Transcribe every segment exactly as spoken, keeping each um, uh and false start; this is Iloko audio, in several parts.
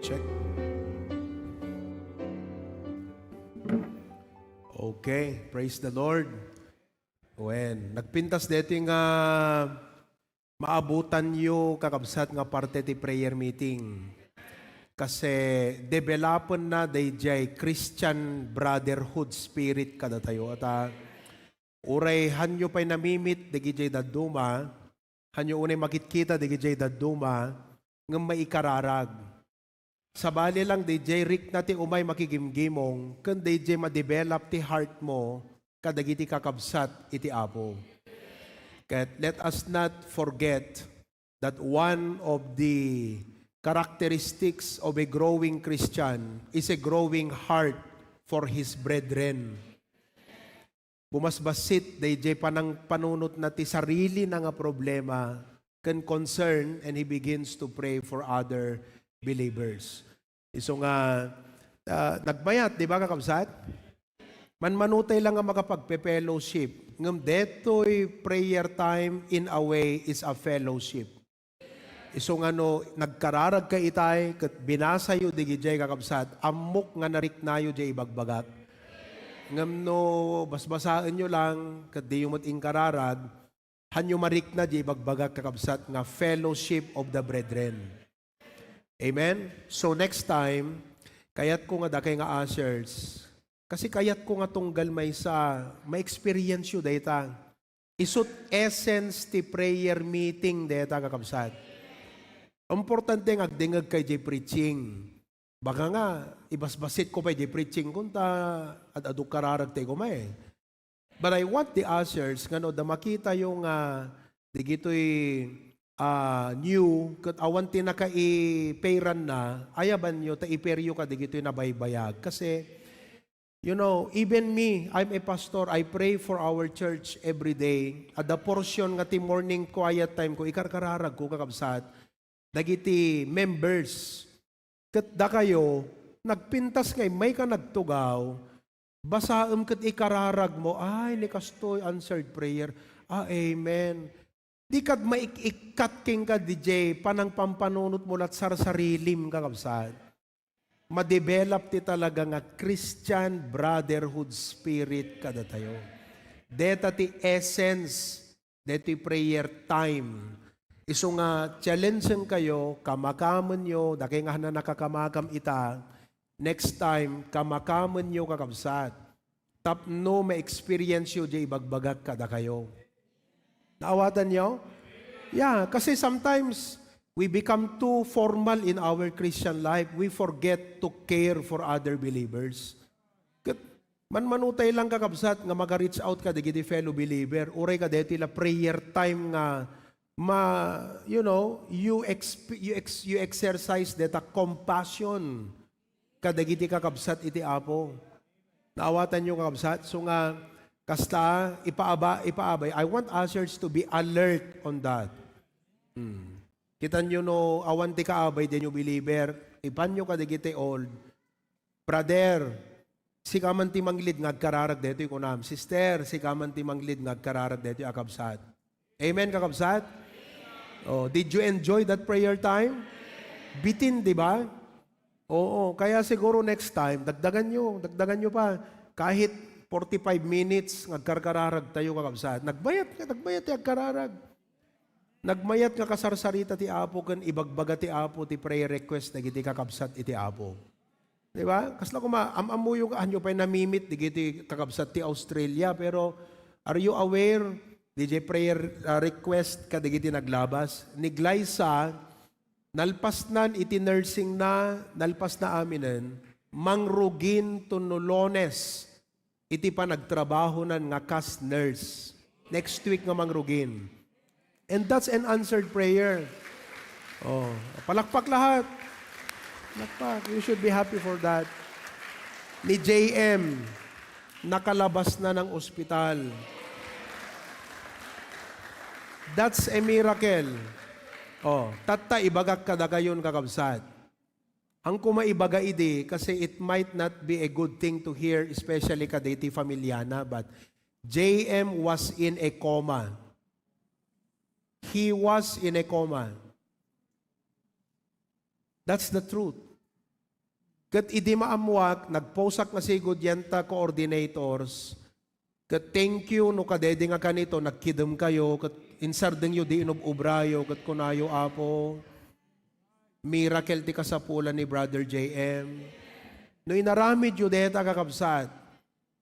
Check. Okay, praise the Lord. Wen, nagpintas deti nga maabutanyo, kakabsat, nga parte ti prayer meeting. Kasi developenna daydiay Christian brotherhood spirit kadatayo. At, ah, uray hanyo pay namimit dagidiay dadduma, hanyo unay makitkita dagidiay dadduma, ngem maikararag. Sabali lang, daydiay rikna ti umay makigimgimong, ken daydiay ma-develop ti heart mo kadagiti kakabsat iti Apo. Ket let us not forget that one of the characteristics of a growing Christian is a growing heart for his brethren. Bumasbasit daydiay panangpanunotna ti sarilina nga problema ken concern, and he begins to pray for other believers. Isu nga, ah, nagbayat, di ba, kakabsat? Manmanutay lang nga makapagpe-fellowship. Ngem detoy prayer time, in a way, is a fellowship. Isu nga no nagkararagka itay ket binasayo digidiay, kakabsat, ammok nga nariknayo diay ibagbagak. Ngem no basbasaenyo lang ket diyo met inkararag, hanyo marikna diay ibagbagak, kakabsat, nga fellowship of the brethren. Amen? So next time, kayatko nga dakay nga ushers, kasi kayatko nga tunggal maysa, ma-experience yo dayta. Isut' essence ti prayer meeting dayta, kakabsat. Importante nga agdengegka idiay preaching. Baka nga, ibasbasitko pay idiay preaching ko, ta ad-aduk kararag tayo koma eh. But I want the ushers nga no, da makitayo nga digitoy, ah, new, ket awan ti nakaiperanna, ayabanyo ta iperyo kadigitoy nabaybayag. Kasi, you know, even me, I'm a pastor, I pray for our church every day. Adda portion nga ti morning quiet time ko, ikarkararagko, kakabsat, dagiti members. Ket dakayo, nagpintas nga immayka nagtugaw, basaem ket ikararagmo, "Ay, ni kastoy, answered prayer. Ah, amen." Dika maik-ikkat kenka, D J, panangpampanunotmo lat sarsarilim, kakabsat. Ma-develop ti talaga nga Christian brotherhood spirit kadatayo. Deta ti essence detoy prayer time. Isu nga challenge-enkayo, kamakamenyo, dakay nga hanna nakakamakam ita, next time, kamakamenyo, kakabsat. Tapno ma-experience yo diay ibagbagak kadakayo. Naawatanyo? Yeah, kasi sometimes, we become too formal in our Christian life. We forget to care for other believers. Ket manmanutay lang, kakabsat, nga maga-reach out ka dagiti fellow believer, uray ka deti la prayer time nga ma-, you know, you exp-, you ex-, you exercise deta compassion kadagiti kakabsat iti Apo. Naawatanyo, kakabsat? So nga, kasta, ipaaba-, ipaabay. I want ushers to be alert on that. Hmm. Kitanyo no, awan ti kaabay, diay believer, ipanyo kadagiti old. "Brother, sika man ti manglid nga agkararag detoy," kunam. "Sister, sika man ti manglid nga agkararag detoy a kabsat." Amen, kakabsat? Oh, did you enjoy that prayer time? Bitin, di ba? Oo, kaya siguro next time, dagdagan nyo, dagdagan nyo pa. Kahit forty-five minutes, nga agkarkararag tayo, kakabsat. Nagbayat nga, nagbayat ti agkararag. Nagmayat nga kasarsarita ti Apo ken ibagbaga ti Apo ti prayer request dagiti kakabsat iti Apo. Di ba? Kasla koma, am-ammoyo nga, hanyo pay namimit dagiti kakabsat ti Australia, pero are you aware, D J, prayer, uh, request kadagiti naglabas? Ni Glyza, nalpasnan iti nursing na, nalpasna aminen, mangrugin to no Lunes iti panagtrabahonan nga kas nurse. Next week nga mangrugin. And that's an answered prayer. Oh, palakpak lahat. Palakpak. You should be happy for that. Ni J M, nakalabas na ng ospital. That's a miracle. Oh, tatta ibagak kadakayon, kakabsat. Ang kumaibaga idi, kasi it might not be a good thing to hear, especially kaditi familiana, but J M was in a coma. He was in a coma. That's the truth. Ket idi maammoak, nag-post-ak nga sigud diay ta coordinators. Ket thank you no kadaydi nga kanito, nagkidemkayo, ket insardengyo di inob-obrayo, ket kunayo, "Apo, miracle ti kasapulan ni Brother J M." No inaramidyo dayta, kakabsat,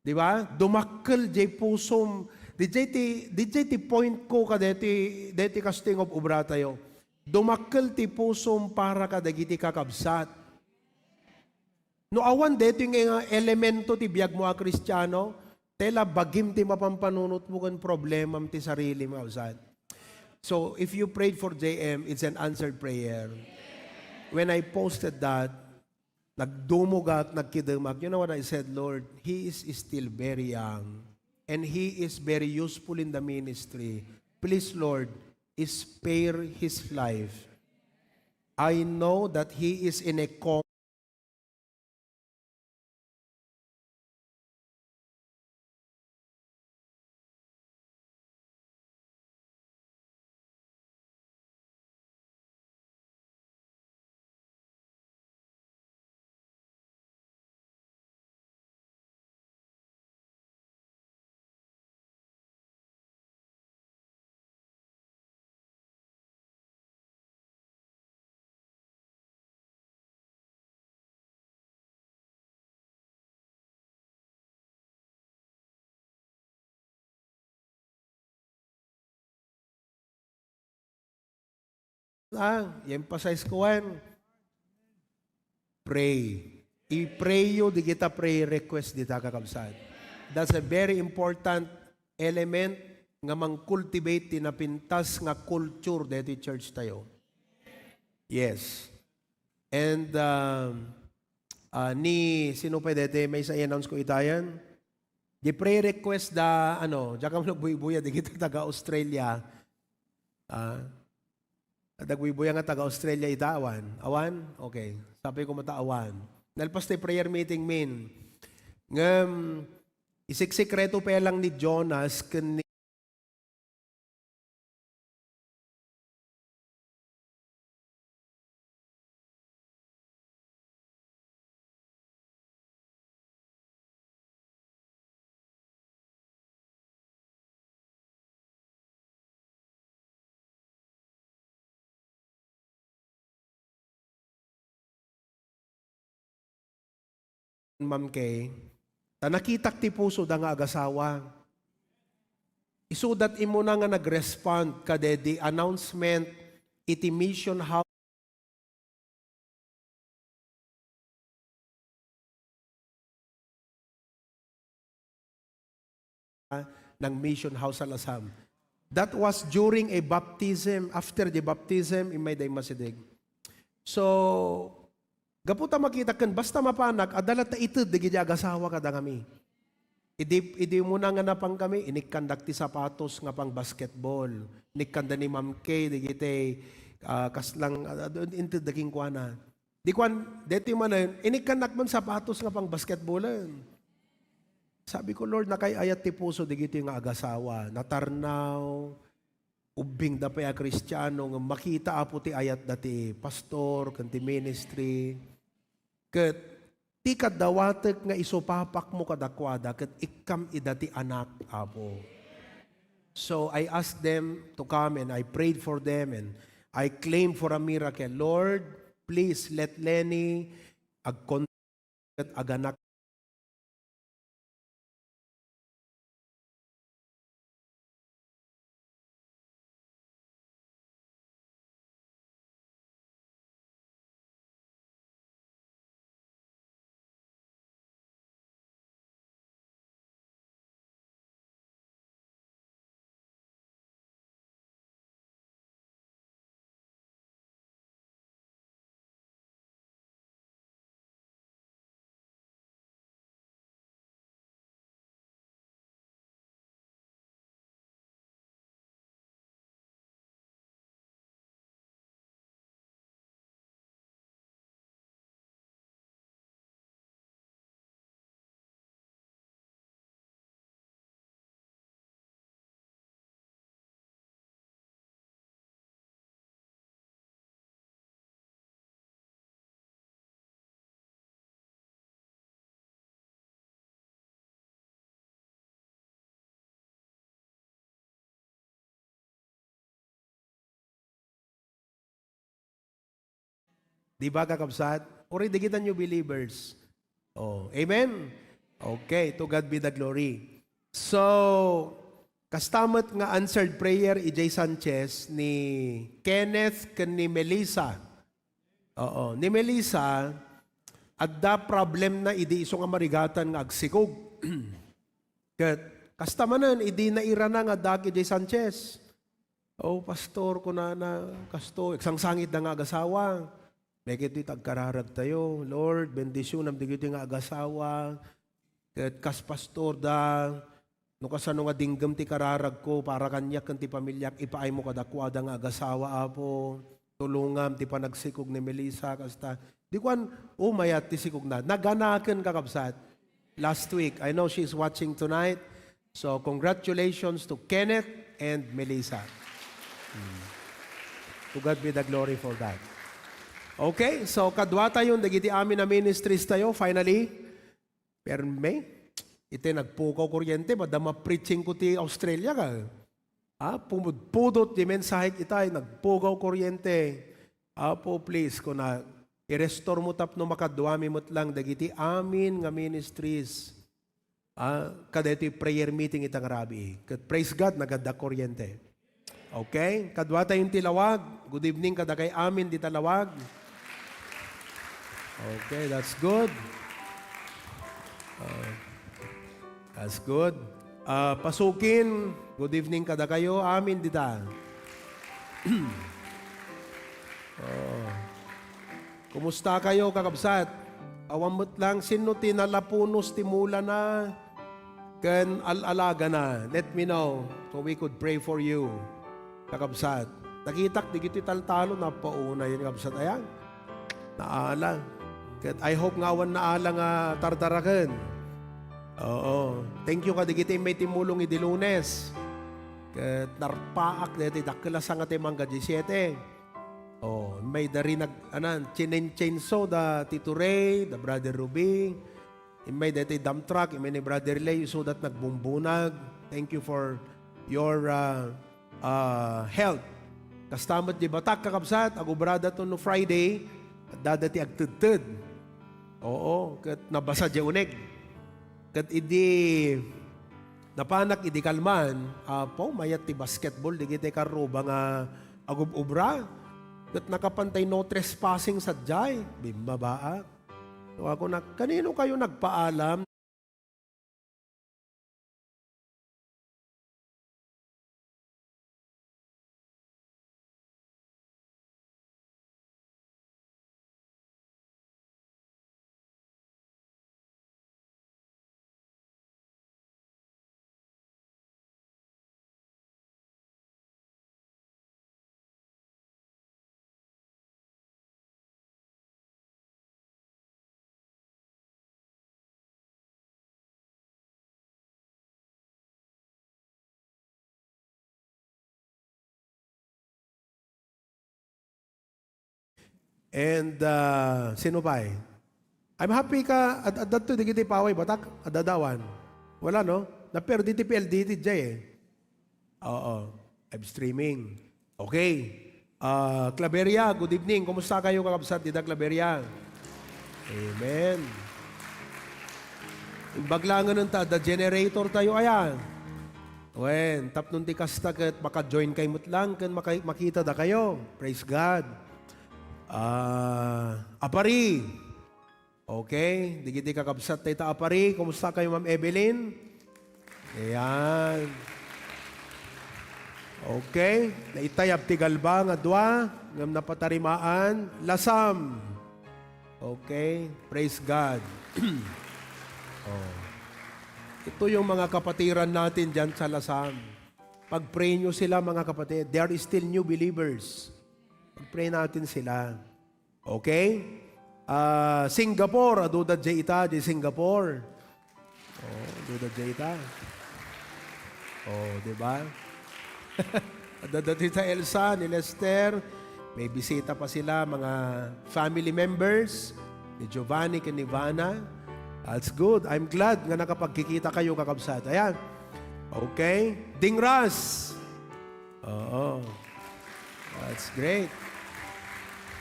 di ba? Dumakkel diay pusom. Diay ti, diay ti point ko kadaydi, daydi kastoy nga ob-obratayo. Dumakkel ti pusom para kadagiti kakabsat. No awan daytoy nga elemento ti biagmo a Kristiano, tela bagim ti mapampanunotmo ken problemam ti sarilim, kakabsat. So, if you prayed for J M, it's an answered prayer. When I posted that, nagdumogak, nagkidemak. You know what I said, "Lord, he is still very young, and he is very useful in the ministry. Please, Lord, spare his life. I know that he is in a coma." Ah, i-emphasize ko wen, pray. I-pray yo di kita prayer request dita, kakabsat. That's a very important element nga mang-cultivate ti napintas nga culture deti church tayo. Yes. And, um, ah, ni, sino pay deti? Maysa i-announce ko itayan. Di prayer request da, ano, diak nagbuybuyag, di kita taga Australia. Ah, nagbuybuyag nga taga Australia ita, awan? Awan? Okay. Sapay ko met ta awan. Nalpas ti prayer meeting min. Ngem, isiksikreto pay lang ni Jonas ken ni Ma'am Kay, ta nakitak ti pusoda nga agasawa. Isuda ti immuna nga nag-respond kadaydi announcement iti mission house. Nang mission house a lasam. That was during a baptism. After the baptism, immay da immasideg. So, gapu ta makita ken basta mapanak, adda latta ited dagiti agasawa kada ngamin. Idi, idi immuna nga napangkami, inikkandak ti sapatos nga pang-basketball. Inikkanda ni Ma'am Kay dagiti, ah, kaslang, ah, inted da kenkuana. Di kuan, deti manen, inikkannak man sapatos nga pang-basketballen. Sabi ko, "Lord, nakaay-ayat ti puso dagiti nga agasawa, natarnaw, ubbingda pay a Kristiano, ngem makita, Apo, ti ayatda ti pastor ken ti ministry. Ket ti kaddawatek nga isupapakmo kadakuada, ket ikkam ida ti anak, Apo." So I asked them to come and I prayed for them and I claimed for a miracle. "Lord, please let Lenny agkon-, aganak." Di ba, kakabsat? Uray dagita new believers. Oh, amen? Okay, to God be the glory. So, kasta met nga answered prayer idiay Sanchez ni Kenneth ken ni Melissa. Oo, ni Melissa, adda problemna idi isu nga marigatan nga agsikog. Ket kasta manen idi nairana nga adda idiay Sanchez. "Oh, pastor," kunana, "kastoy, agsangsangitda nga agasawa. Dagitoy ti agkararagtayo. Lord, bendisionam dagitoy nga agasawa. Ket kas pastorda, no kasano nga dinggem ti kararagko para kaniak ken ti pamiliak, ipaaymo kadakuada nga agasawa, Apo. Tulongam ti panagsikog ni Melissa," kasta. Di kuan, "Oh, mayat ti sikogna." Naganaken, kakabsat. Last week. I know she's watching tonight. So, congratulations to Kenneth and Melissa. Mm. To God be the glory for that. Okay, so kaduatayon dagiti amin a ministries tayo, finally. Perme, iti nagpukaw kuryente, madama preaching ko ti Australia ka. Ah, pumudpudot di mensahek itay, nagpukaw kuryente. Apo, please, kuna, i-restore mo tapno makaduami met lang dagiti amin nga ministries. Ah, kadaytoy prayer meeting ita nga rabii. Ket praise God, nagadda kuryente. Okay? Kaduatayon ti lawag. Good evening kadakay amin dita lawag. Okay, that's good. Ah, that's good. Ah, Pasukin, good evening kadakayo amin dita. Oh. Kumusta kayo, kakabsat? Awan met lang sinno ti nalapunos ti mulana ken al-alagana. Let me know so we could pray for you, kakabsat. Nakitak digiti taltalo, napauna yan, kakabsat. Ayan. Naala. Ket I hope nga awan naala nga tardaraken. Oo. Thank you kadigiti immay timmulong idi Lunes. Ket narpaak daytoy dakkel a sanga ti mangga disiete. Oh, immay da rin nag-, anan, chinen-chainsaw da Tito Ray, da Brother Ruby. Immay daytoy dump truck, immay ni Brother Lay, so that nagbumbunag. Thank you for your, uh, uh, help. Kasta met di batak, kakabsat, agubrada to no Friday, adda daytoy agtedted. Oo, ket nabasa di uneg. Ket idi napanak idi kalman, apo, mayat ti basketball, digiti karruba nga agub-ubra. Ket nakapantay no trespassing sadiay, bimmabaak. So, ako na, "Kanino kayo nagpaalam?" And, uh, sino pay? I'm happy ka, ad-, adda to, digiti paway, batak, adadawan. Wala, no? Naperdi ti P L D T diay, eh. Oo. Live streaming. Okay. Ah, Claveria, good evening. Kumusta kayo, kakabsat, dita Claveria? Amen. Imbag langen ta, adda generator tayo, ayan. Wen, tapno ti kasta ket maka-join kay met lang ken maka-, makita da kayo. Praise God. Ah, Apari. Okay, digiti kakabsat tayo ta Apari. Kumusta kayo, Ma'am Evelyn? Ayan. Okay, naitayab ti galba nga dua, ngem napatarimaan. Lasam. Okay, praise God. Oh. Ito yung mga kapatiran natin dyan sa Lasam. Pag-pray nyo sila, mga kapatid. They are still new believers. Pag-pray natin sila. Okay? Ah, Singapore, aduda jay ita, jay Singapore. Oh, aduda jay ita. Oh, di ba? Aduda jay ita, Elsa, ni Lester. May bisita pa sila, mga family members ni Giovanni ken ni Ivana. That's good. I'm glad nga nakapagkikita kayo, kakabsat. Ayan. Okay. Dingras. Oo. That's great.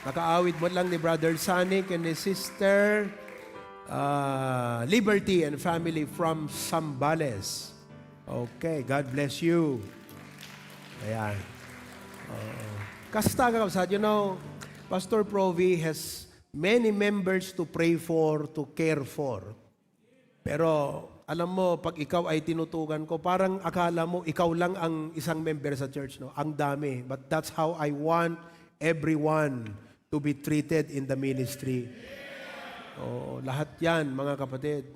Nakaawid mo lang ni Brother Sonic and ni Sister, ah, Liberty and family from Zambales. Okay, God bless you. Ayan. Oo. Kasta ka, kabsat, you know, Pastor Provi has many members to pray for, to care for. Pero, alam mo, pag ikaw ay tinutukan ko, parang akala mo ikaw lang ang isang member sa church, no? Ang dami. But that's how I want everyone to be treated in the ministry. Oo, lahat yan, mga kapatid.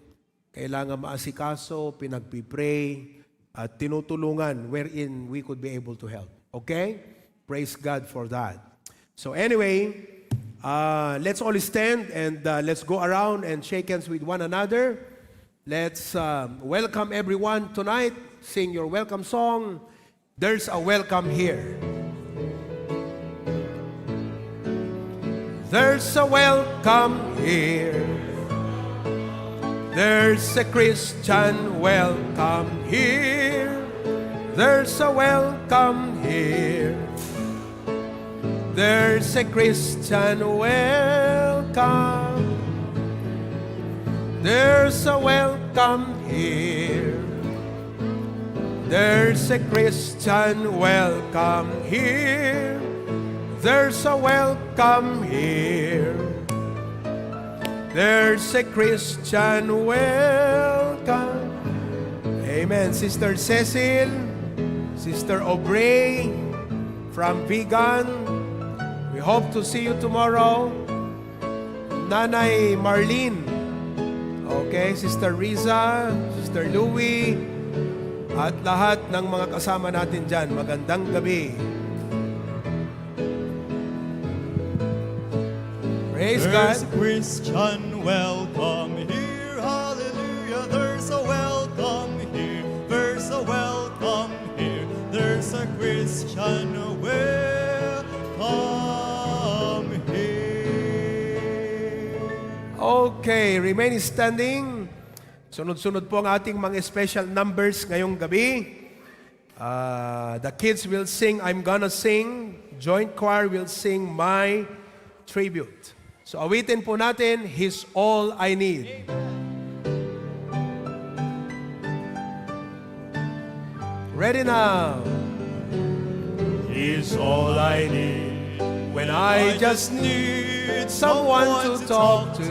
Kailangan maasikaso, pinagpipray, at tinutulungan wherein we could be able to help. Okay? Praise God for that. So anyway, uh, let's all stand and, uh, let's go around and shake hands with one another. Let's, um, welcome everyone tonight. Sing your welcome song. There's a welcome here. There's a welcome here. There's a Christian welcome here. There's a welcome here. There's a Christian welcome. There's a welcome here. There's a Christian welcome here. There's a welcome here. There's a Christian welcome. Amen. Sister Cecil, Sister Aubrey, from Vigan. We hope to see you tomorrow. Nanay Marlene. Okay, Sister Riza, Sister Louie, at lahat ng mga kasama natin dyan. Magandang gabi. Praise God. There's a Christian welcome here. Hallelujah. There's a welcome here. There's a welcome here. There's a Christian welcome here. Okay, remain standing. Sunod-sunod po ang ating mga special numbers ngayong gabi. Ah, the kids will sing I'm Gonna Sing. Joint choir will sing My Tribute. So, awitin po natin, He's All I Need. Ready now. He's all I need when I just need someone to talk to.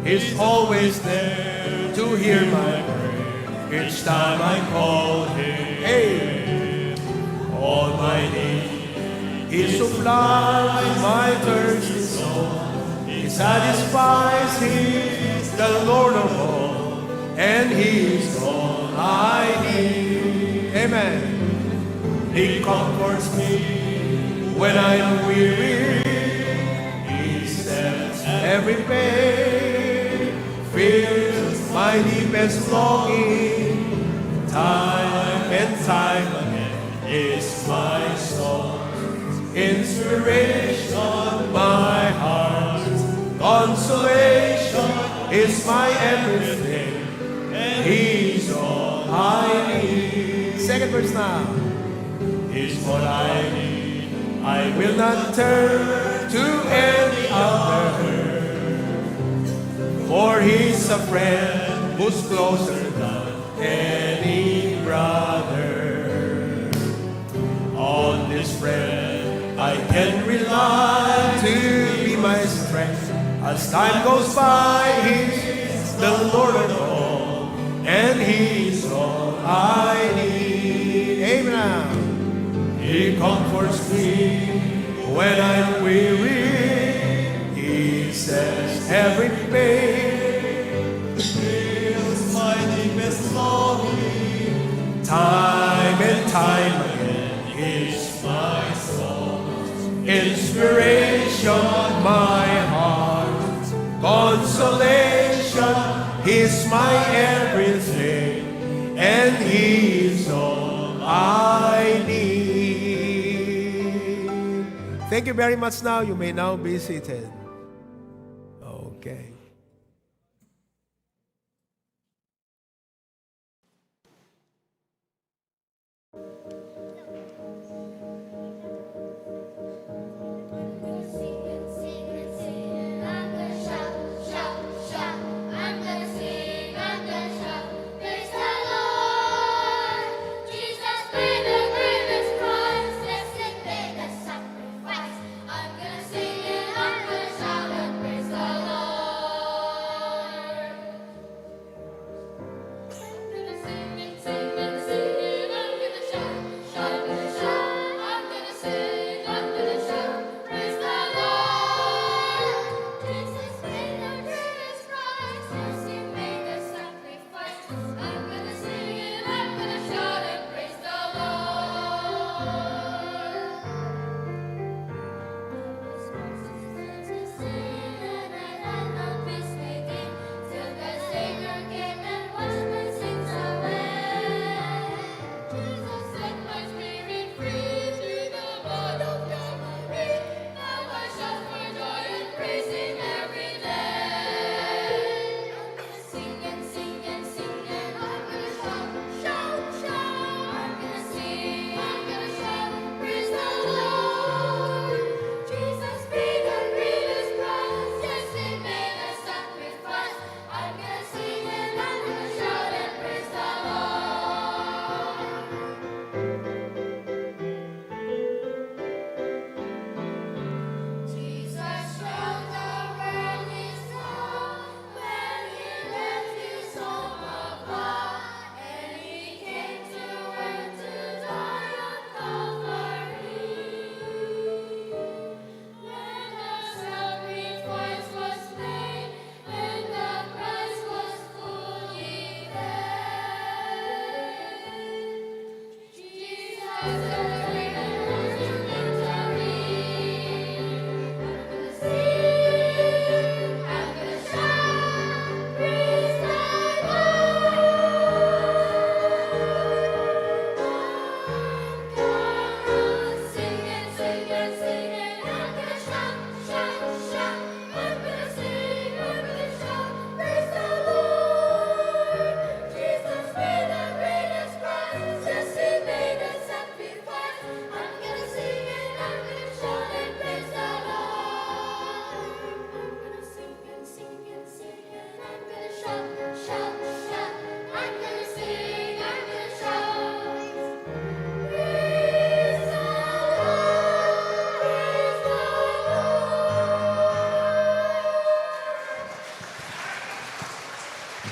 He's always there to hear my prayer each time I call him. Hey. All my need, he supplies my thirsty soul. He satisfies, he's the Lord of all, and he's all I need. Amen. He comforts me when I'm weary. He sets every pain, fills my deepest longing. Time and time again is my song. Inspiration, my heart. Consolation is my everything. And he's all I need. Second verse now. He's all I need. I will not turn to any other. For he's a friend who's closer than any brother. On this friend I can rely to be my strength. As time goes by, he's the Lord of all, and he's all I need. Amen. He comforts me when I'm weary. He says every pain fills my deepest longing. Time and time again, he's my song. Inspiration, my heart. Consolation, he's my everything. And he's all I need. Thank you very much now. You may now be seated. Okay.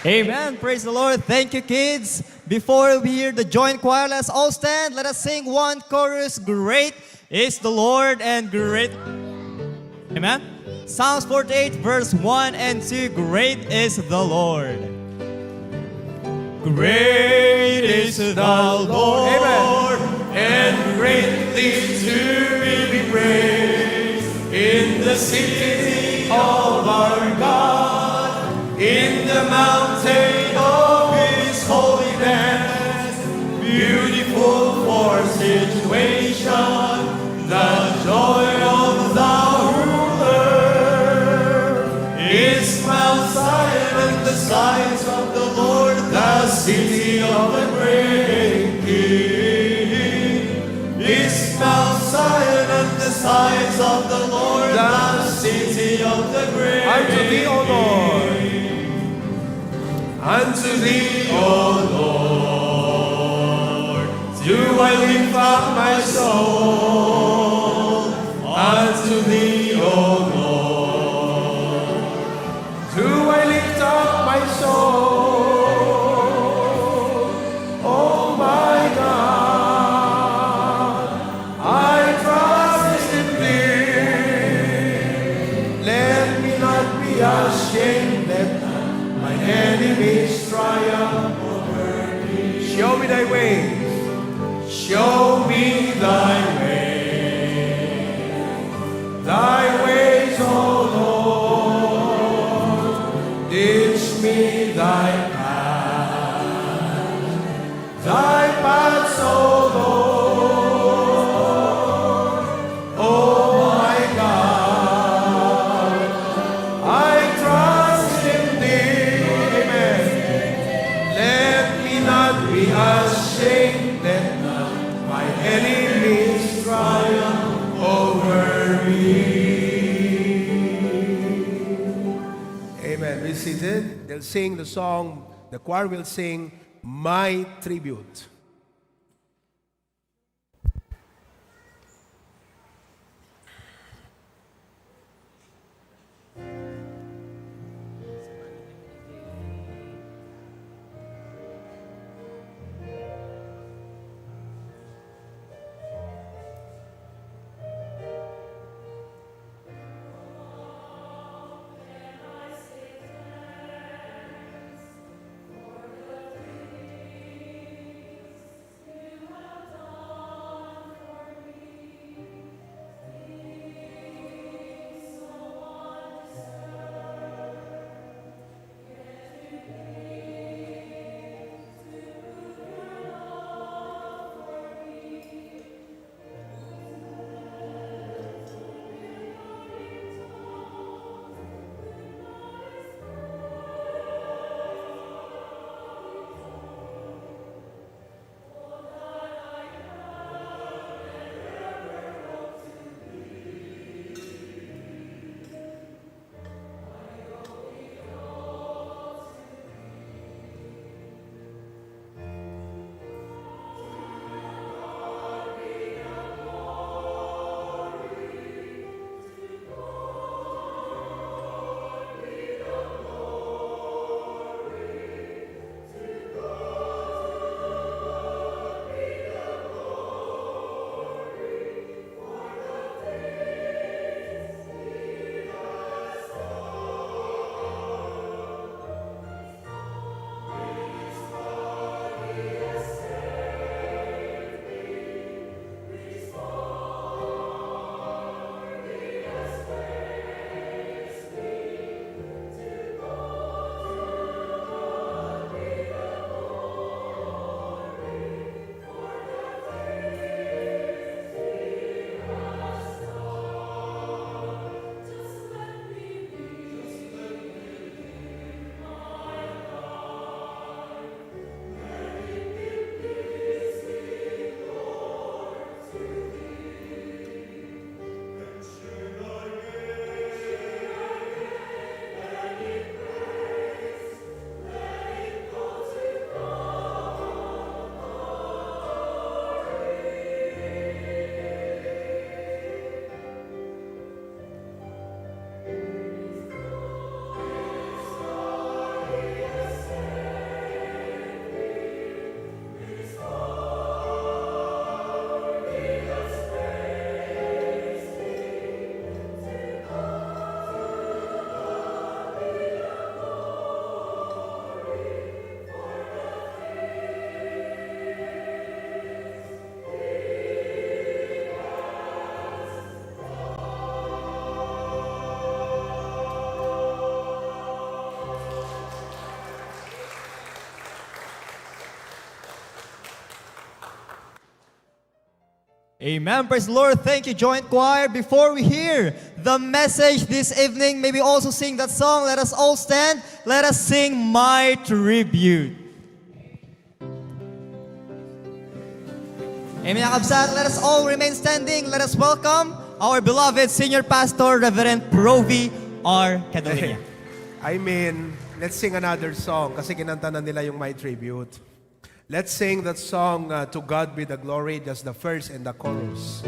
Amen. Praise the Lord. Thank you, kids. Before we hear the joint choir, let's all stand. Let us sing one chorus. Great is the Lord and great. Amen. Psalms forty-eight, verse one and two. Great is the Lord. Great is the Lord, Amen. And greatly to be praised in the city of our God, in the mountain of his holiness, beautiful for situation, the joy of the ruler. Is Mount Zion in the sight of the Lord, the city of the great King? Is Mount Zion in the sight of the Lord, the city of the great Unto thee, O Lord. Unto thee, O Lord, do I lift up my soul. Unto thee, O Lord, do I lift up my soul. O my God, I trust in thee. Let me not be ashamed. Let my enemies triumph over me. Show me thy ways. Show me thy ways. Thy ways, O Lord. Teach me thy path. Thy paths, O Lord, O my God, I trust in thee. Amen. Let me not be ashamed, let not my enemies triumph over me. Amen. Be seated. They'll sing the song, the choir will sing, My Tribute. Amen. Praise the Lord. Thank you, Joint Choir. Before we hear the message this evening, maybe also sing that song. Let us all stand. Let us sing My Tribute. Amen, mga kabsat. Let us all remain standing. Let us welcome our beloved Senior Pastor, Reverend Provi R. Cadolinia. I mean, let's sing another song kasi kinanta na nila yung My Tribute. Let's sing that song, uh, To God Be the Glory, just the first and the chorus.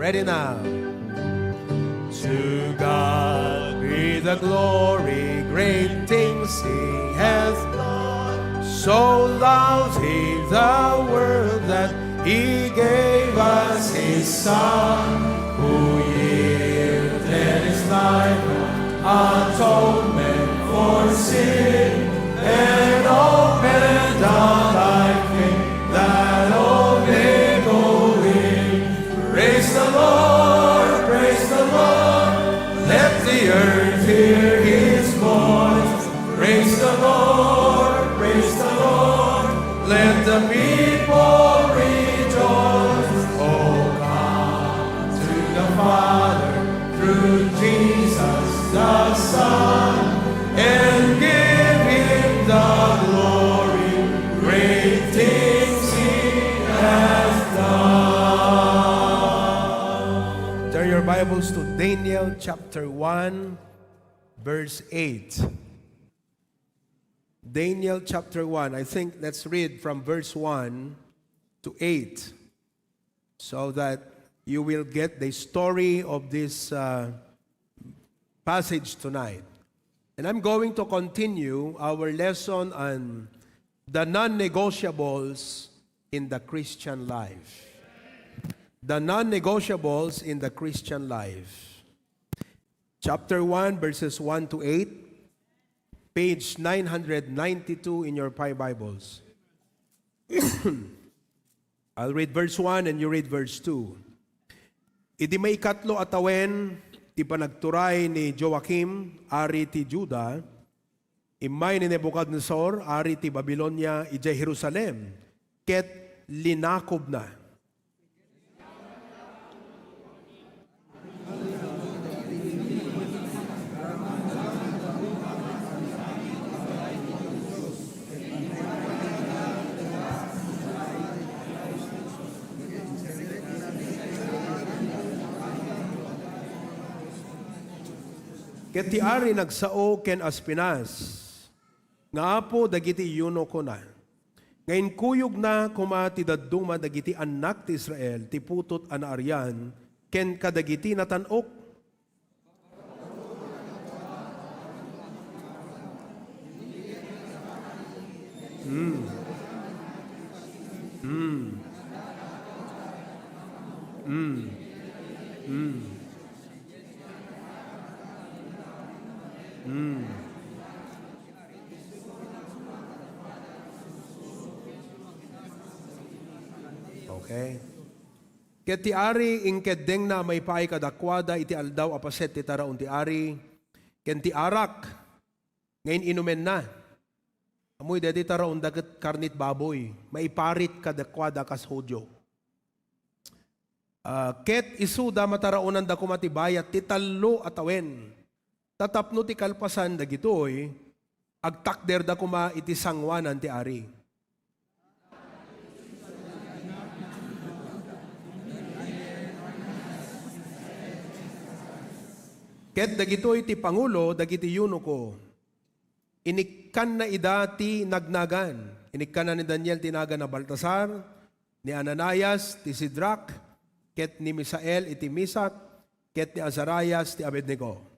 Ready now. To God be the glory, great things he hath done. So loved he the world that he gave us his Son, who yielded his life atonement for sin, and opened a life gate that all may go in. Praise the Lord, praise the Lord, let the earth hear his voice. Praise the Lord, praise the Lord, let the people rejoice. Oh, come to the Father through Jesus the Son, and give him the glory, great things he has done. Turn your Bibles to Daniel chapter one, verse eight. Daniel chapter one. I think let's read from verse one to eight so that you will get the story of this, uh, passage tonight. And I'm going to continue our lesson on the non-negotiables in the Christian life. The non-negotiables in the Christian life. Chapter one, verses one to eight, page nine hundred ninety-two in your Pi Bibles. I'll read verse one and you read verse two. Idi maikatlo a tawen ti panagturay ni Joachim, ari ti Juda, immay ni Nebuchadnezzar, ari ti Babilonia, idiay Jerusalem, ket linakobna. Ket ti ari nagsao ken Aspenas nga apo dagiti eunukona, nga inkuyogna koma ti dadduma dagiti annak ti Israel ti putot a naarian ken kadagiti natan-ok. Mm. Mm. Mm. Mm. Mm. Okay. Ket ti ari, inkeddengna a maipaay kadakuada iti aldaw a paset ti taraon ti ari, ken ti arak nga in-inumenna. Ammoy, daytoy taraonda ket karnit baboy, maiparit kadakuada kas Judio. Ah, ket isuda, mataraonanda koma ti bayat ti tallo a tawen. Ta tapno ti kalpasan dagitoy, agtakderda koma iti sangoanan ti ari. Ket dagitoy ti pangulo dagiti eunuko. Inikkanna ida ti nagnagan. Inikkanna ni Daniel ti nagan a Baltasar, ni Ananias ti Sidrak, ket ni Misael iti Mesac, ket ni Azarias ti Abednego.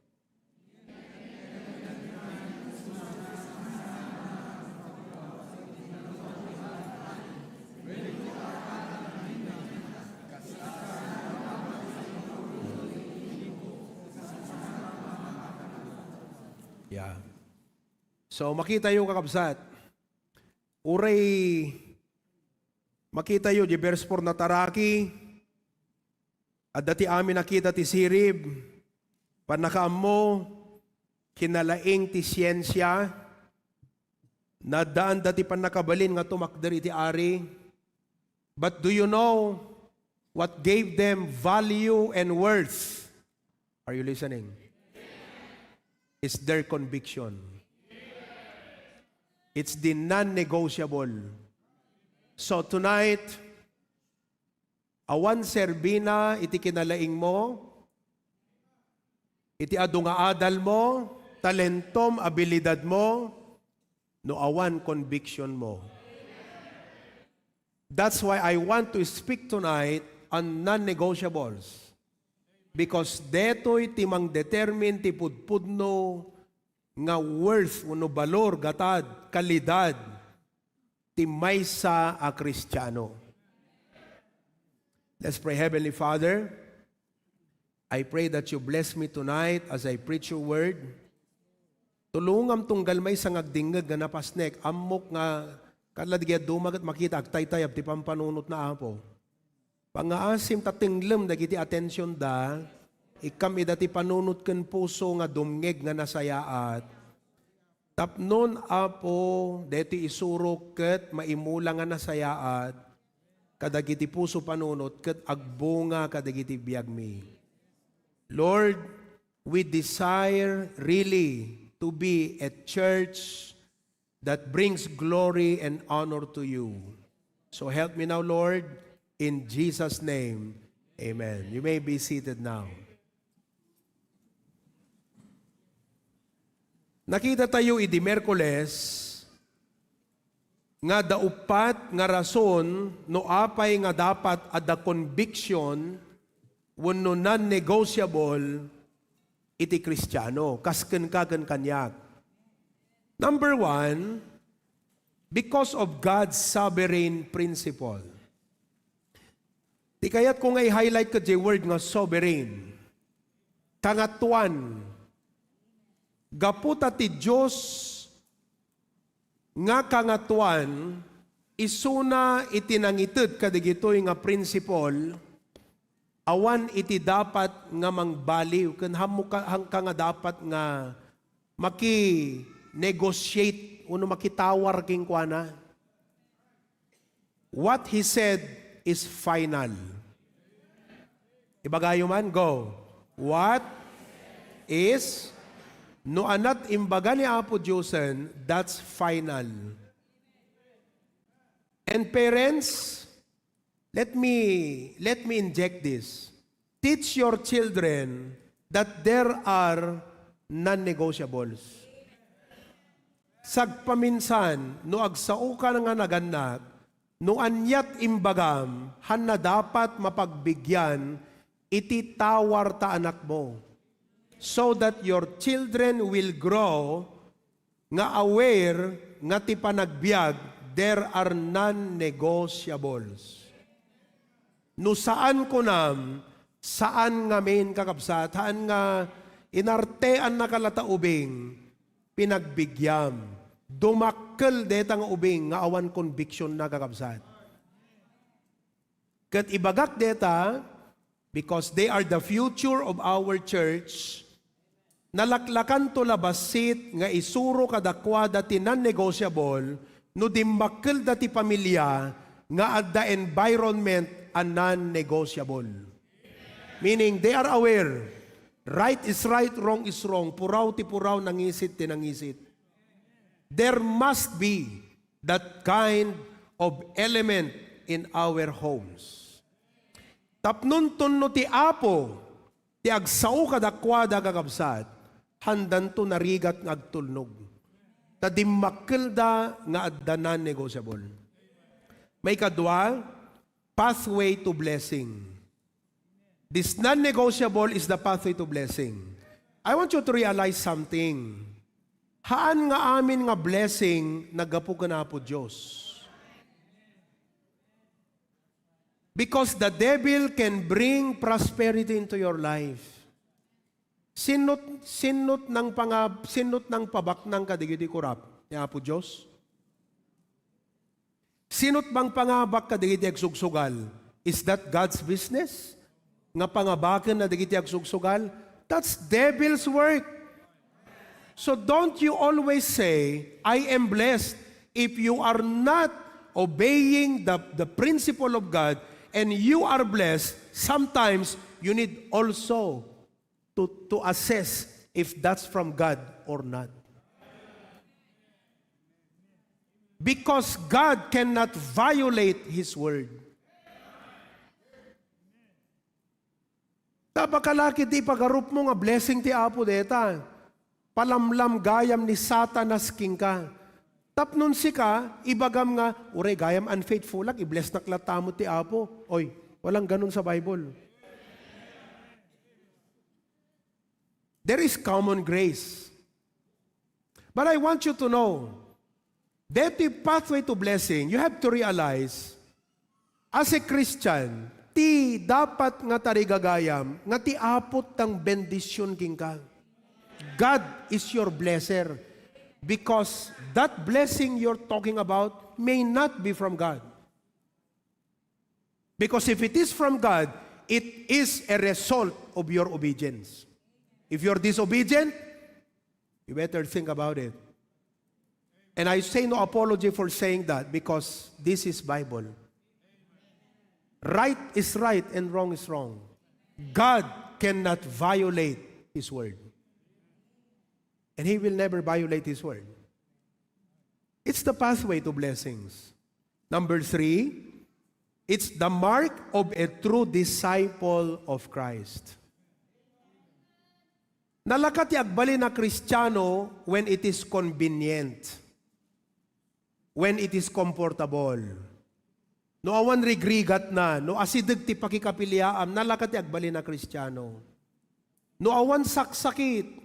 Yeah. So, makitayo, kakabsat. Uray makitayo, di verse four nataraki, adda ti amin a kita ti sirib, pannakaammo, kinalaing ti siensia, Naaddaanda ti pannakabalin nga tumakder iti ari. But do you know what gave them value and worth? Are you listening? It's their conviction. It's the non-negotiable. So tonight, awan serbina iti kinalaingmo, iti adu nga adalmo, talentom, abilidadmo, no awan convictionmo. That's why I want to speak tonight on non-negotiables. Because detoy ti mangdetermine ti pudpudno nga worth wenno balor, gatad, kalidad ti maysa a Kristiano. Let's pray. Heavenly Father, I pray that you bless me tonight as I preach your word. Tulongam tunggal maysa nga agdingngeg nga napasnek, ammok nga kala dagiti dadduma ket makita agtaytayab ti pampanunotna, Apo. Pangngaasim ta tenglem dagiti atensionda, ikkam ida ti panunot ken puso nga dumngeg nga nasayaat. Tapnon, Apo, daytoy isurok ket maimula nga nasayaat kadagiti puso panunot ket agbunga kadagiti biagmi. Lord, we desire really to be a church that brings glory and honor to you. So help me now, Lord, in Jesus' name. Amen. You may be seated now. Nakita tayo idi Miyerkules nga adda uppat nga rason no apay nga dapat adda conviction wenno non-negotiable iti Kristiano, kas kenka ken kaniak. Number one, because of God's sovereign principle. Ti kayatko nga i-highlight ket diay word nga sovereign. Kangatoan. Gapu ta ti Dios nga kangatoan, isuna iti nangited kadagitoy nga principle, awan iti dapat nga mangbaliw, ken hammo ka, hanka nga dapat nga maki-negotiate wenno makitawar kenkuana. What he said is final. Ibagayo man, go. What is, no anat imbaga ni Apo Diosen, that's final. And parents, let me, let me inject this. Teach your children that there are non-negotiables. Sagpaminsan, no agsaoka nga nagannak, no aniat imbagam, hanna dapat mapagbigyan iti tawar ta anakmo, so that your children will grow nga aware nga ti panagbiag, there are non-negotiables. No saan kunam, saan ngamin, kakabsat, haan nga inarteannaka latta ubing, pinagbigyam. Dumakkel deta nga ubing nga awan convictionna, kakabsat. Ket ibagak deta, because they are the future of our church, nalaklakanto la bassit nga isuro kadakuada ti non-negotiable no dimmakkelda ti pamilia nga adda environment a non-negotiable. Meaning, they are aware. Right is right, wrong is wrong. Puraw ti puraw, nangisit ti nangisit. There must be that kind of element in our homes. Tapnon tunno ti Apo ti agsao kadakuada, kakabsat, handanto narigat nga agtulnog. Ta dimmakkelda nga adda non-negotiable. Maikadua, pathway to blessing. This non-negotiable is the pathway to blessing. I want you to realize something. Haan nga amin nga blessing naggapu ken Apo Dios. Because the devil can bring prosperity into your life. Sinot, sinot nang panga-, sinot nang pabaknang kadagiti kurap ni Apo Dios? Sinot bang pangabak kadagiti agsugsugal? Is that God's business? Nga pangabaken na dagiti agsugsugal? That's devil's work. So don't you always say, "I am blessed," If you are not obeying the, the principle of God and you are blessed, sometimes you need also to, to assess if that's from God or not. Because God cannot violate His word. Ta bakala ket ti ipagarupmo nga blessing ti Apo deta. Palamlam gayam ni Satanas kenka. Tapno sika, ibagam nga, "Uray gayam unfaithfulak, i-blessnak latta met ti Apo." Oy, walang ganun sa Bible. There is common grace. But I want you to know, detoy pathway to blessing, you have to realize, as a Christian, ti dapat nga tarigagayam, nga ti Apo ti nangbendisyon kenka. God is your blesser. Because that blessing you're talking about may not be from God. Because if it is from God, it is a result of your obedience. If you're disobedient, you better think about it. And I say no apology for saying that because this is Bible. Right is right and wrong is wrong. God cannot violate His word. And He will never violate His word. It's the pathway to blessings. Number three, it's the mark of a true disciple of Christ. Nalaka ti agbalin a Kristiano when it is convenient, when it is comfortable. No awan rigrigatna, no asideg ti pakikapiliaam, nalaka ti agbalin a Kristiano. No awan saksakit,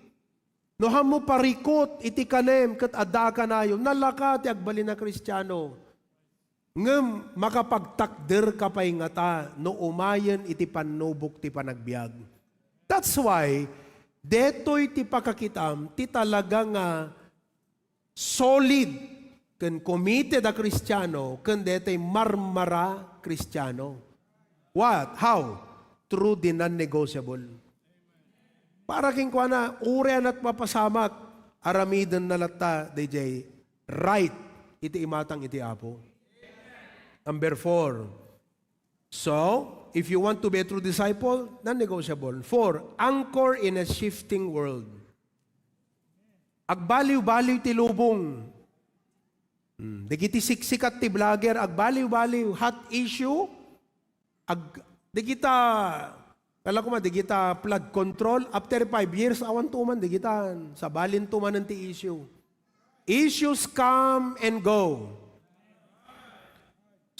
no ammo parikut iti kanem ket adda a kanayon, nalaka ti agbalin a Kristiano. Ngem makapagtakderka pay ngata no umayen iti pannubok ti panagbiag. That's why, detoy ti pakakitam ti talaga nga solid ken committed a Kristiano ken detoy marmara Kristiano. What? How? Through the non-negotiable. Para kenkuana, uray a mapasamak, aramidenna latta daydiay right iti imatang iti Apo. Number four. So, if you want to be a true disciple, non-negotiable. Four, anchor in a shifting world. Agbaliw-baliw ti lubong. Hmm, dagiti siksikat ti vlogger, agbaliw-baliw, hot issue, ag-, dagita, kala ko man, dagita flood control, after five years, awan tuman, dagita, sabalin tumanen ti issue. Issues come and go.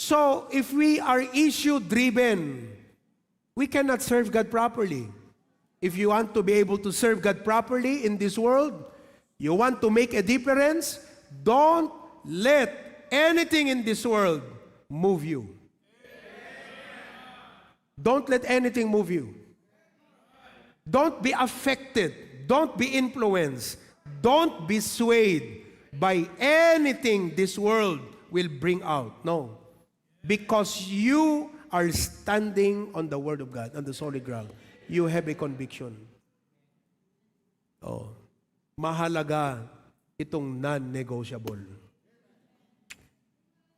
So, if we are issue-driven, we cannot serve God properly. If you want to be able to serve God properly in this world, you want to make a difference, don't let anything in this world move you. Don't let anything move you. Don't be affected. Don't be influenced. Don't be swayed by anything this world will bring out. No. Because you are standing on the Word of God, on the solid ground. You have a conviction. Oh, mahalaga itong non-negotiable.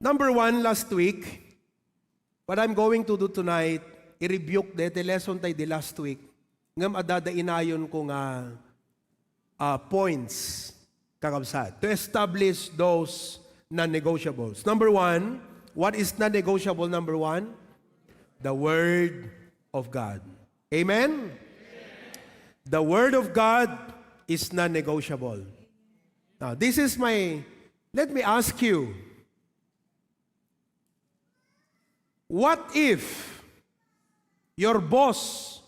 Number one, last week, what I'm going to do tonight, i-rebuke deti lesson tayo di last week. Ngem adda inayon ko nga, ah, points, kakabsat, to establish those non-negotiables. Number one, what is non-negotiable? Number one, the Word of God. Amen? The Word of God is non-negotiable. Now, this is my, let me ask you, what if your boss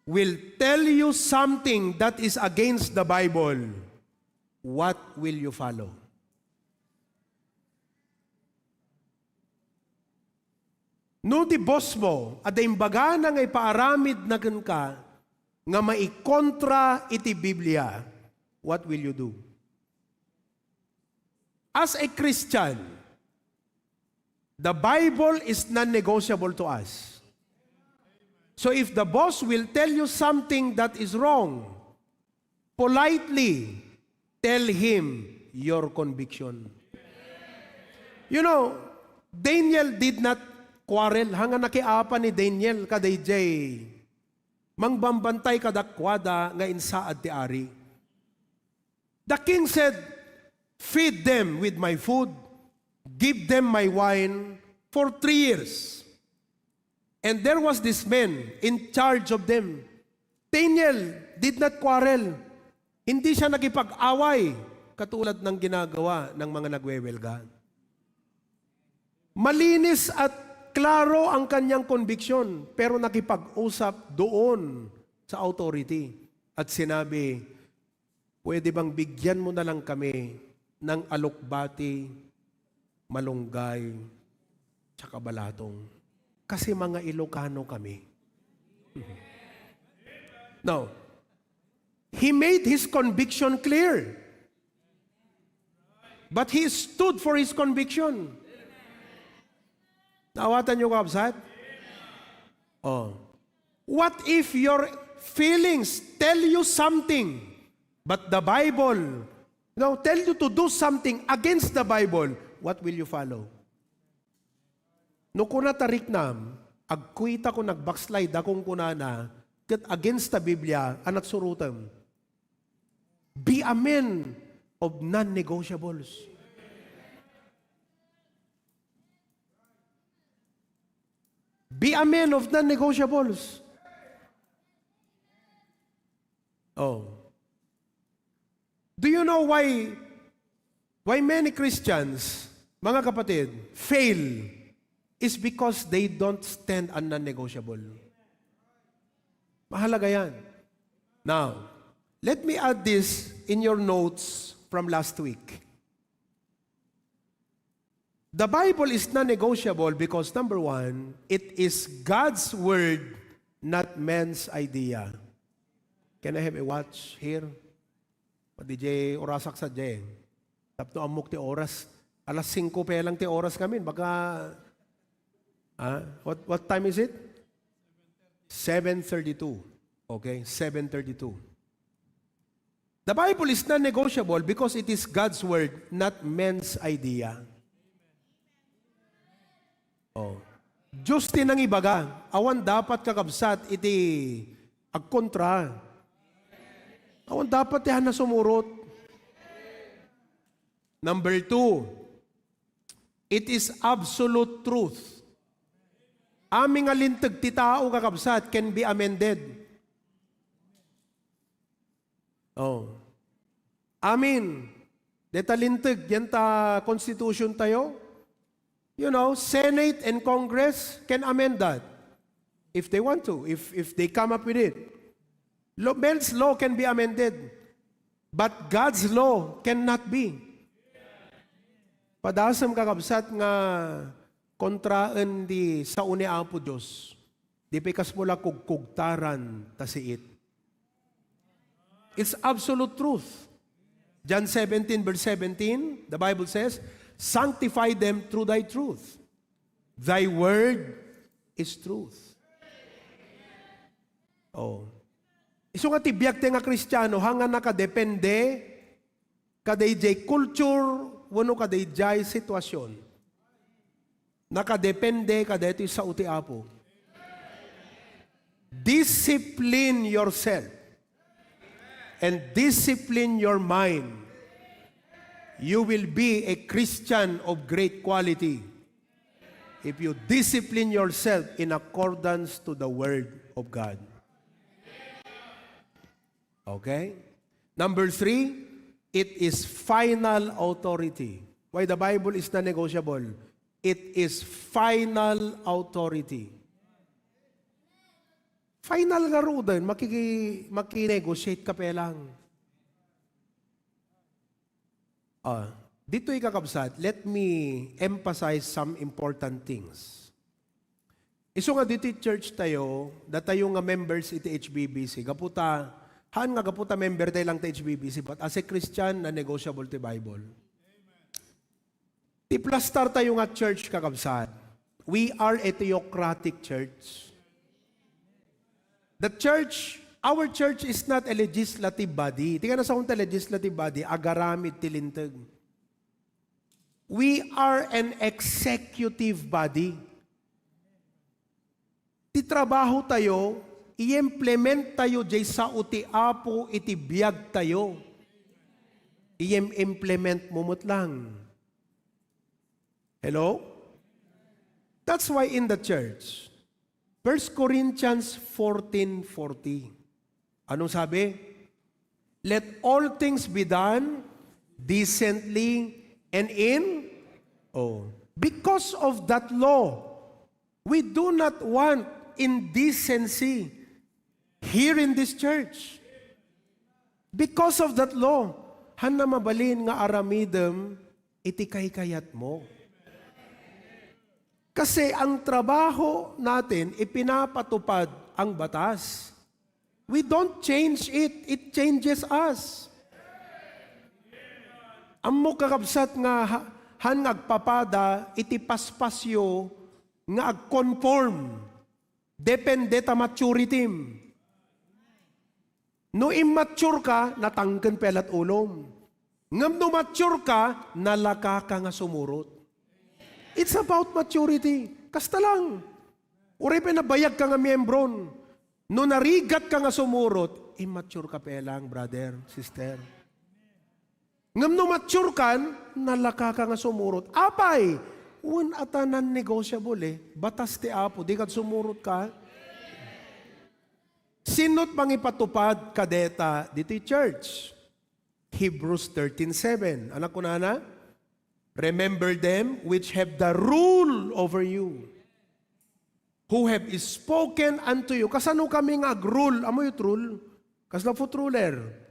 will tell you something that is against the Bible? What will you follow? No ti boss mo, adda imbagana nga ipaaramidna kenka nga maikontra iti Biblia, what will you do? As a Christian, the Bible is non-negotiable to us. So if the boss will tell you something that is wrong, politely tell him your conviction. You know, Daniel did not quarrel. Hanga nakiapa ni Daniel kadayjay mangbambantay kadakuada nga insaad ti ari. The king said, "Feed them with my food, give them my wine for three years." And there was this man in charge of them. Daniel did not quarrel. Hindi siya nakipag-away katulad ng ginagawa ng mga nagwewelga. Malinis at klaro ang kanyang conviction, pero nakipag-usap doon sa authority at sinabi, "Pwede bang bigyan mo na lang kami ng alokbati, malunggay, tsaka balatong? Kasi mga Ilocano kami." Now, he made his conviction clear. But he stood for his conviction. Naawatan niyo, kabsat? Oh. What if your feelings tell you something, but the Bible, you know, tell you to do something against the Bible? What will you follow? No kuna ta riknam, agkuyta ko nag-backslide, dakong kunana, ket against the Biblia, anak surutem. Be a man of non-negotiables. Be a man of non-negotiables. Oh. Do you know why, why many Christians, mga kapatid, fail? Is because they don't stand on non-negotiable. Mahalaga yan. Now, let me add this in your notes from last week. The Bible is non-negotiable because, number one, it is God's word, not man's idea. Can I have a watch here? Pati jay orasak sa jay. Tapno ammok ti oras. Alas singko pa lang ti oras kami. Baka, ah, what, what time is it? Seven thirty-two. Okay, seven thirty-two. The Bible is non-negotiable because it is God's word, not men's idea. Oh. Diyos ti nangibaga, awan dapat kakabsat iti agkontra. Awan dapat ti hana sumurot. Number two, it is absolute truth. Amin nga linteg ti tao, kakabsat, can be amended. Oh. Amin. Deta linteg, diyan ta constitution tayo. You know, Senate and Congress can amend that if they want to, if, if they come up with it. Lo-, men's law can be amended, but God's law cannot be. Padasem, kakabsat, nga kontraen di sao ni Apo Dios. Di pikas mo la kugkugtaran ta siit. It's absolute truth. John seventeen, verse seventeen, the Bible says, "Sanctify them through thy truth. Thy word is truth." Oh. Isu nga ti biag ti nga Kristiano, hanga nakadepende kadaydiay culture wenno kadaydiay sitwasyon. Nakadepende kadaytoy sao ti Apo. Discipline yourself and discipline your mind. You will be a Christian of great quality if you discipline yourself in accordance to the Word of God. Okay? Number three, it is final authority. Why the Bible is non-negotiable? It is final authority. Final nga ruden, makiki-, makinegotiate ka pa lang. Ah, ditoy, kakabsat, let me emphasize some important things. Isu nga ditoy church tayo, datayo nga members iti H B B C, gapu ta, haan nga gapu ta member tayo lang ti H B B C, but as a Christian, non-negotiable ti Bible. Ti plastar tayo nga church, kakabsat, we are a theocratic church. The church, our church is not a legislative body. Ti kanasaon ta legislative body, agaramid ti linteg. We are an executive body. Ti trabaho tayo, i-implement tayo jay sao ti Apo iti biag tayo. I-implement mo met lang. Hello? That's why in the church, First Corinthians fourteen forty. Anong sabi? "Let all things be done decently and in," oh, because of that law, we do not want indecency here in this church. Because of that law, hanna mabalin nga aramidem iti kaykayat mo. Kasi ang trabaho natin, ipinapatupad ang batas. We don't change it, it changes us. Ammo, kakabsat, nga ha-, han nga agpapada iti paspasyo nga agconform. Depende ta maturity. No immature ka, natangken pay la't ulom. Ngem no mature ka, nalaka ka nga sumurot. It's about maturity. Kasta lang. Uray pay nabayag ka nga miyembron. No narigat ka nga sumurot, immature ka pay lang, brother, sister. Ngem no mature kan, nalaka ka nga sumurot. Apay, wen ata non-negotiable eh. Batas ti Apo, di ka sumurot ka. Sino't mangipatupad kadeta ditoy church? Hebrews thirteen seven. Ano kunana? "Remember them which have the rule over you, who have spoken unto you." Kasano kami nga agrule? Ammoyo ti rule? Kasla foot ruler?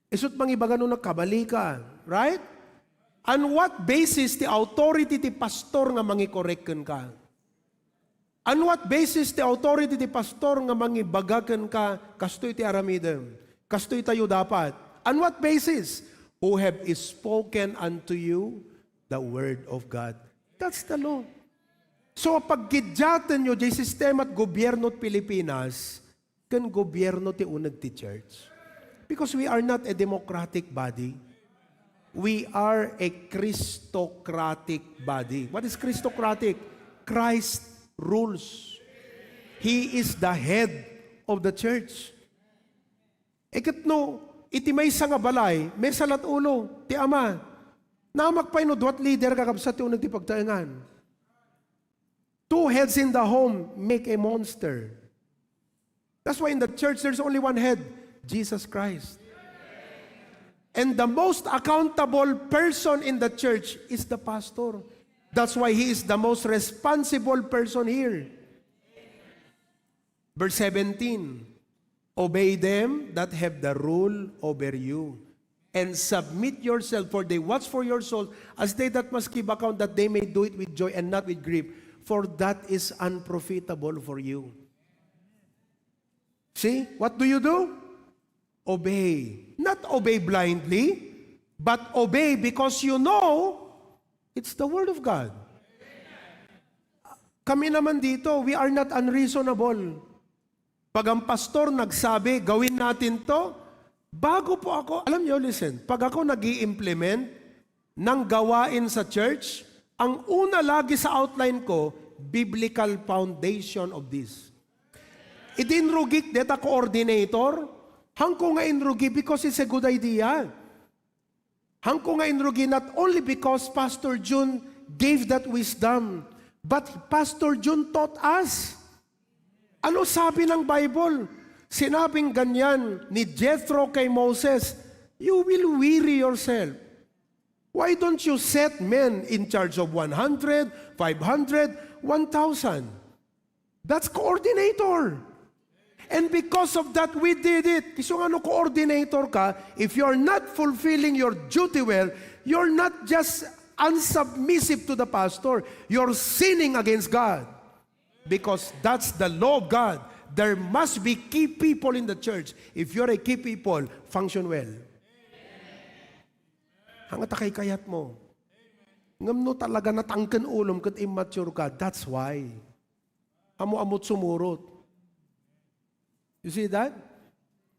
Isu't mangibaga no nakabali ka, right? On what basis ti authority ti pastor nga mangikorek kenka? On what basis ti authority ti pastor nga mangibaga kenka, "Kastoy ti aramidem, kastoy tayo dapat"? On what basis? "Who have spoken unto you the word of God." That's the law. So, paggidiatenyo jay sistema ti gobierno ti Pilipinas, ken gobierno ti uneg ti church. Because we are not a democratic body. We are a Christocratic body. What is Christocratic? Christ rules. He is the head of the church. E ket no, iti maysa nga balay, maysa la't ulo, ti ama. Namak pay no dua't leader, kakabsat, ti uneg ti pagtaengan. Two heads in the home make a monster. That's why in the church, there's only one head, Jesus Christ. And the most accountable person in the church is the pastor. That's why he is the most responsible person here. Verse seventeen, "Obey them that have the rule over you, and submit yourself, for they watch for your soul as they that must give account, that they may do it with joy and not with grief, for that is unprofitable for you." See, what do you do? Obey. Not obey blindly, but obey because you know it's the word of God. Kami naman dito, we are not unreasonable. Pag ang pastor nagsabi, "Gawin natin 'to," bago po ako, alam niyo, listen, pag ako nag-i-implement ng gawain sa church, ang una lagi sa outline ko, biblical foundation of this. Idi inrugik deta coordinator, hangko nga inrugi because it's a good idea. Hangko nga inrugi not only because Pastor Jun gave that wisdom, but Pastor Jun taught us. Ano sabi ng Bible? Sinabing ganyan ni Jethro kay Moses, "You will weary yourself. Why don't you set men in charge of one hundred, five hundred, one thousand?" That's coordinator. And because of that, we did it. Isu nga no coordinator ka, if you're not fulfilling your duty well, you're not just unsubmissive to the pastor. You're sinning against God. Because that's the law of God. There must be key people in the church. If you're a key people, function well. Hangata kaykayat mo. Ngem no talaga natangken ulom ket immature ka, that's why. Amo-amot sumurot. You see that?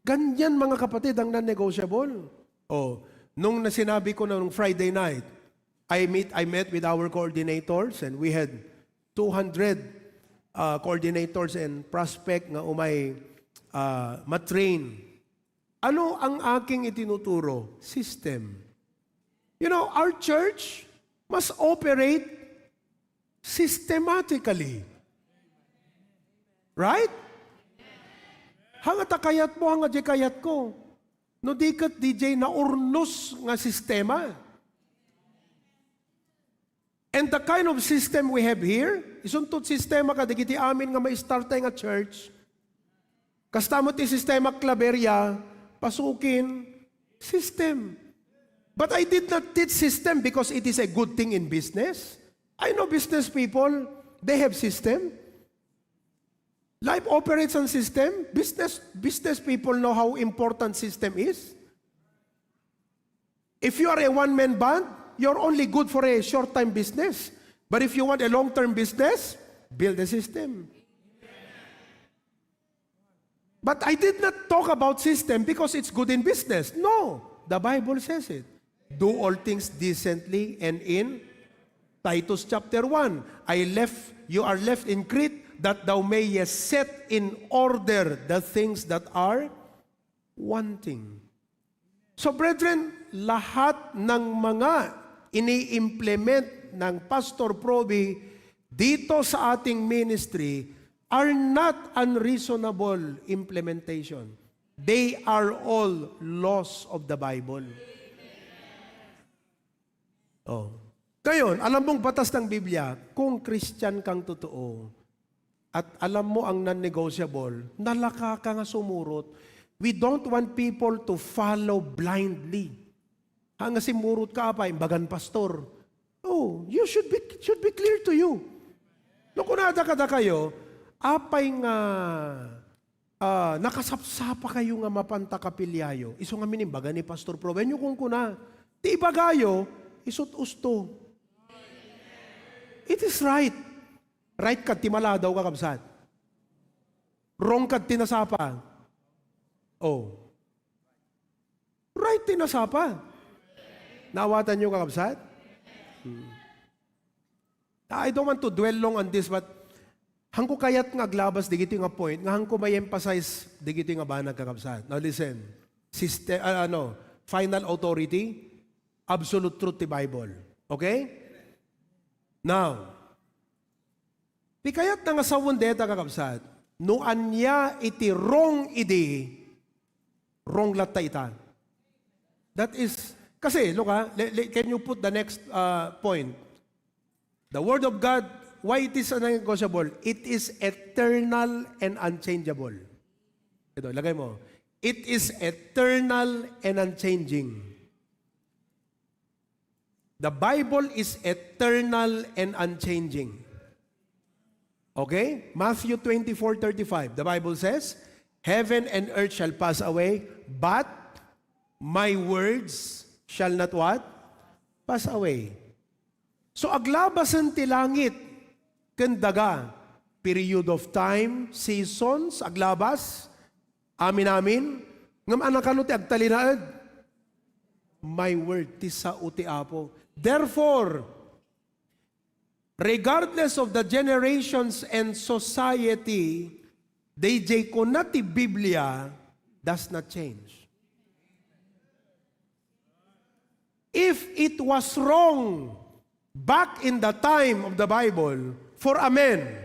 Ganyan, mga kapatid, ang non-negotiable. Oh, nung nasinabi ko na nung Friday night, I meet, I met with our coordinators, and we had two hundred, uh, coordinators and prospect nga umay, uh, matrain. Ano ang aking itinuturo? System. You know, our church must operate systematically. Right? Hanga ta kayat mo, hanga di kayat ko. No di ket di jay naurnos nga sistema. And the kind of system we have here, isunto sistema kadagiti amin nga maistartay nga church. Kasta met ti sistema Claveria, pasukin, system. But I did not teach system because it is a good thing in business. I know business people, they have system. Life operates on system. Business, business people know how important system is. If you are a one-man band, you're only good for a short-time business. But if you want a long-term business, build a system. But I did not talk about system because it's good in business. No, the Bible says it. Do all things decently and in Titus chapter one. I left, you are left in Crete that thou mayest set in order the things that are wanting. So, brethren, lahat ng mga ini-implement ng Pastor Proby dito sa ating ministry are not unreasonable implementation. They are all laws of the Bible. Oh. Ngayon, alam mong batas ng Biblia, kung Christian kang totoo, at alam mo ang non-negotiable, nalaka ka nga sumurot. We don't want people to follow blindly. Ha nga simurot ka, apay, imbagan pastor. Oh, you should be, should be clear to you. No kunada kadakayo, apay nga, ah, nakasapsapa kayo nga mapanta kapiliayo. Isu nga minimbaga ni Pastor Pro, wenyo kunkuna, ti ibagayo, isut usto. It is right. Right kad ti maladaw, kakabsat. Wrong kad ti nasapa. Oh. Right ti nasapa. Naawatan niyo, kakabsat? Hmm. I don't want to dwell long on this, but hangko kayat nga aglabas digiti nga point, nga hangko may emphasize digiti nga banag, kakabsat. Now listen. Siste-, ah, ano, final authority, absolute truth ti Bible. Okay? Now, ti kayatna nga sawen deta, kakabsat, no ania iti wrong idi, wrong latta ita. That is, kasi, look ha, le-, le-, can you put the next, uh, point? The Word of God, why it is non-negotiable? It is eternal and unchangeable. Ito, lagay mo. It is eternal and unchanging. The Bible is eternal and unchanging. Okay? Matthew twenty-four thirty-five, the Bible says, "Heaven and earth shall pass away, but my words shall not what? Pass away." So, aglabasen ti langit ken daga, period of time, seasons, aglabas, amin-amin, ngem anakano ti agtalinaed? My word, ti sao ti Apo. Therefore, regardless of the generations and society, dayjay kuna ti Biblia does not change. If it was wrong back in the time of the Bible for a man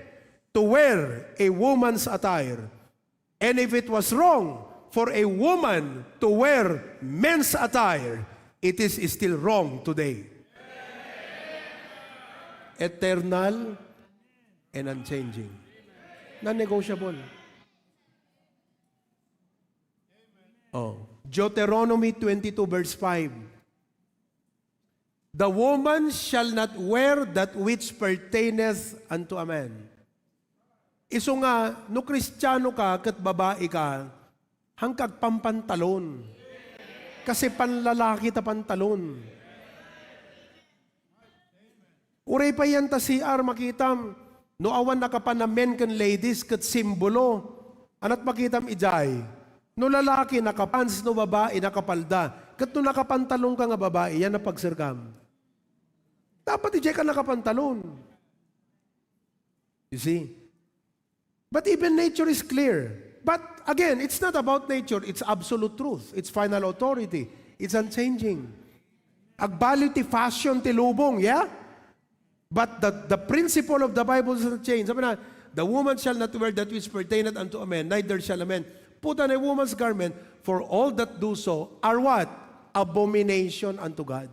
to wear a woman's attire, and if it was wrong for a woman to wear men's attire, it is still wrong today. Eternal and unchanging. Non-negotiable. Oh, Deuteronomy twenty-two verse five. "The woman shall not wear that which pertaineth unto a man." Isu nga, no Kristiano ka ket babai ka, hangka agpampantalon. Kasi panlalaki ta pantalon. Uray pay yan ta C R, makitam, no awan nakapan a men ken ladies ket simbolo. Anat makitam idiay? No lalaki, nakapants, no babai, nakapalda. Ket no nakapantalon ka nga babai, yan a pagserkam. Dapat idiay ka nakapantalon. You see? But even nature is clear. But again, it's not about nature. It's absolute truth. It's final authority. It's unchanging. Agbaliw ti fashion ti lubong, yeah? But the, the principle of the Bible doesn't change. Sabi na, "The woman shall not wear that which pertaineth unto a man, neither shall a man put on a woman's garment, for all that do so are what? Abomination unto God."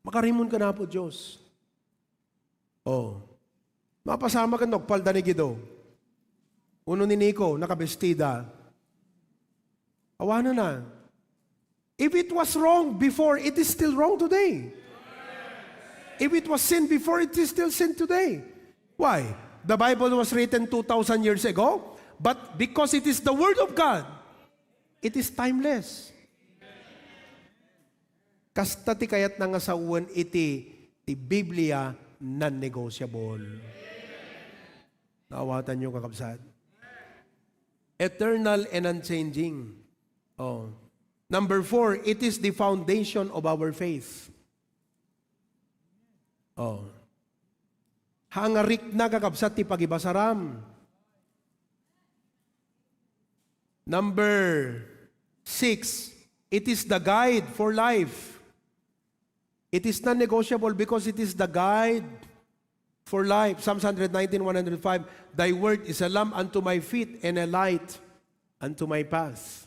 Makarimon ka na, Apo Diyos. Oh. Mapasamak ken nagpalda ni Guido. Uno ni Nico, nakabestida. Awanan na. If it was wrong before, it is still wrong today. If it was sin before, it is still sin today. Why? The Bible was written two thousand years ago, but because it is the Word of God, it is timeless. Kasta ti kayatna nga sawen iti, ti Biblia, non-negotiable. Naawatanyo, kakabsat? Eternal and unchanging. Oh. Number four, it is the foundation of our faith. Oh. Hangarikna, kakabsat, ti pagibasaram. Number six, it is the guide for life. It is non-negotiable because it is the guide for life. Psalms one hundred nineteen, one hundred five, "Thy word is a lamp unto my feet and a light unto my path."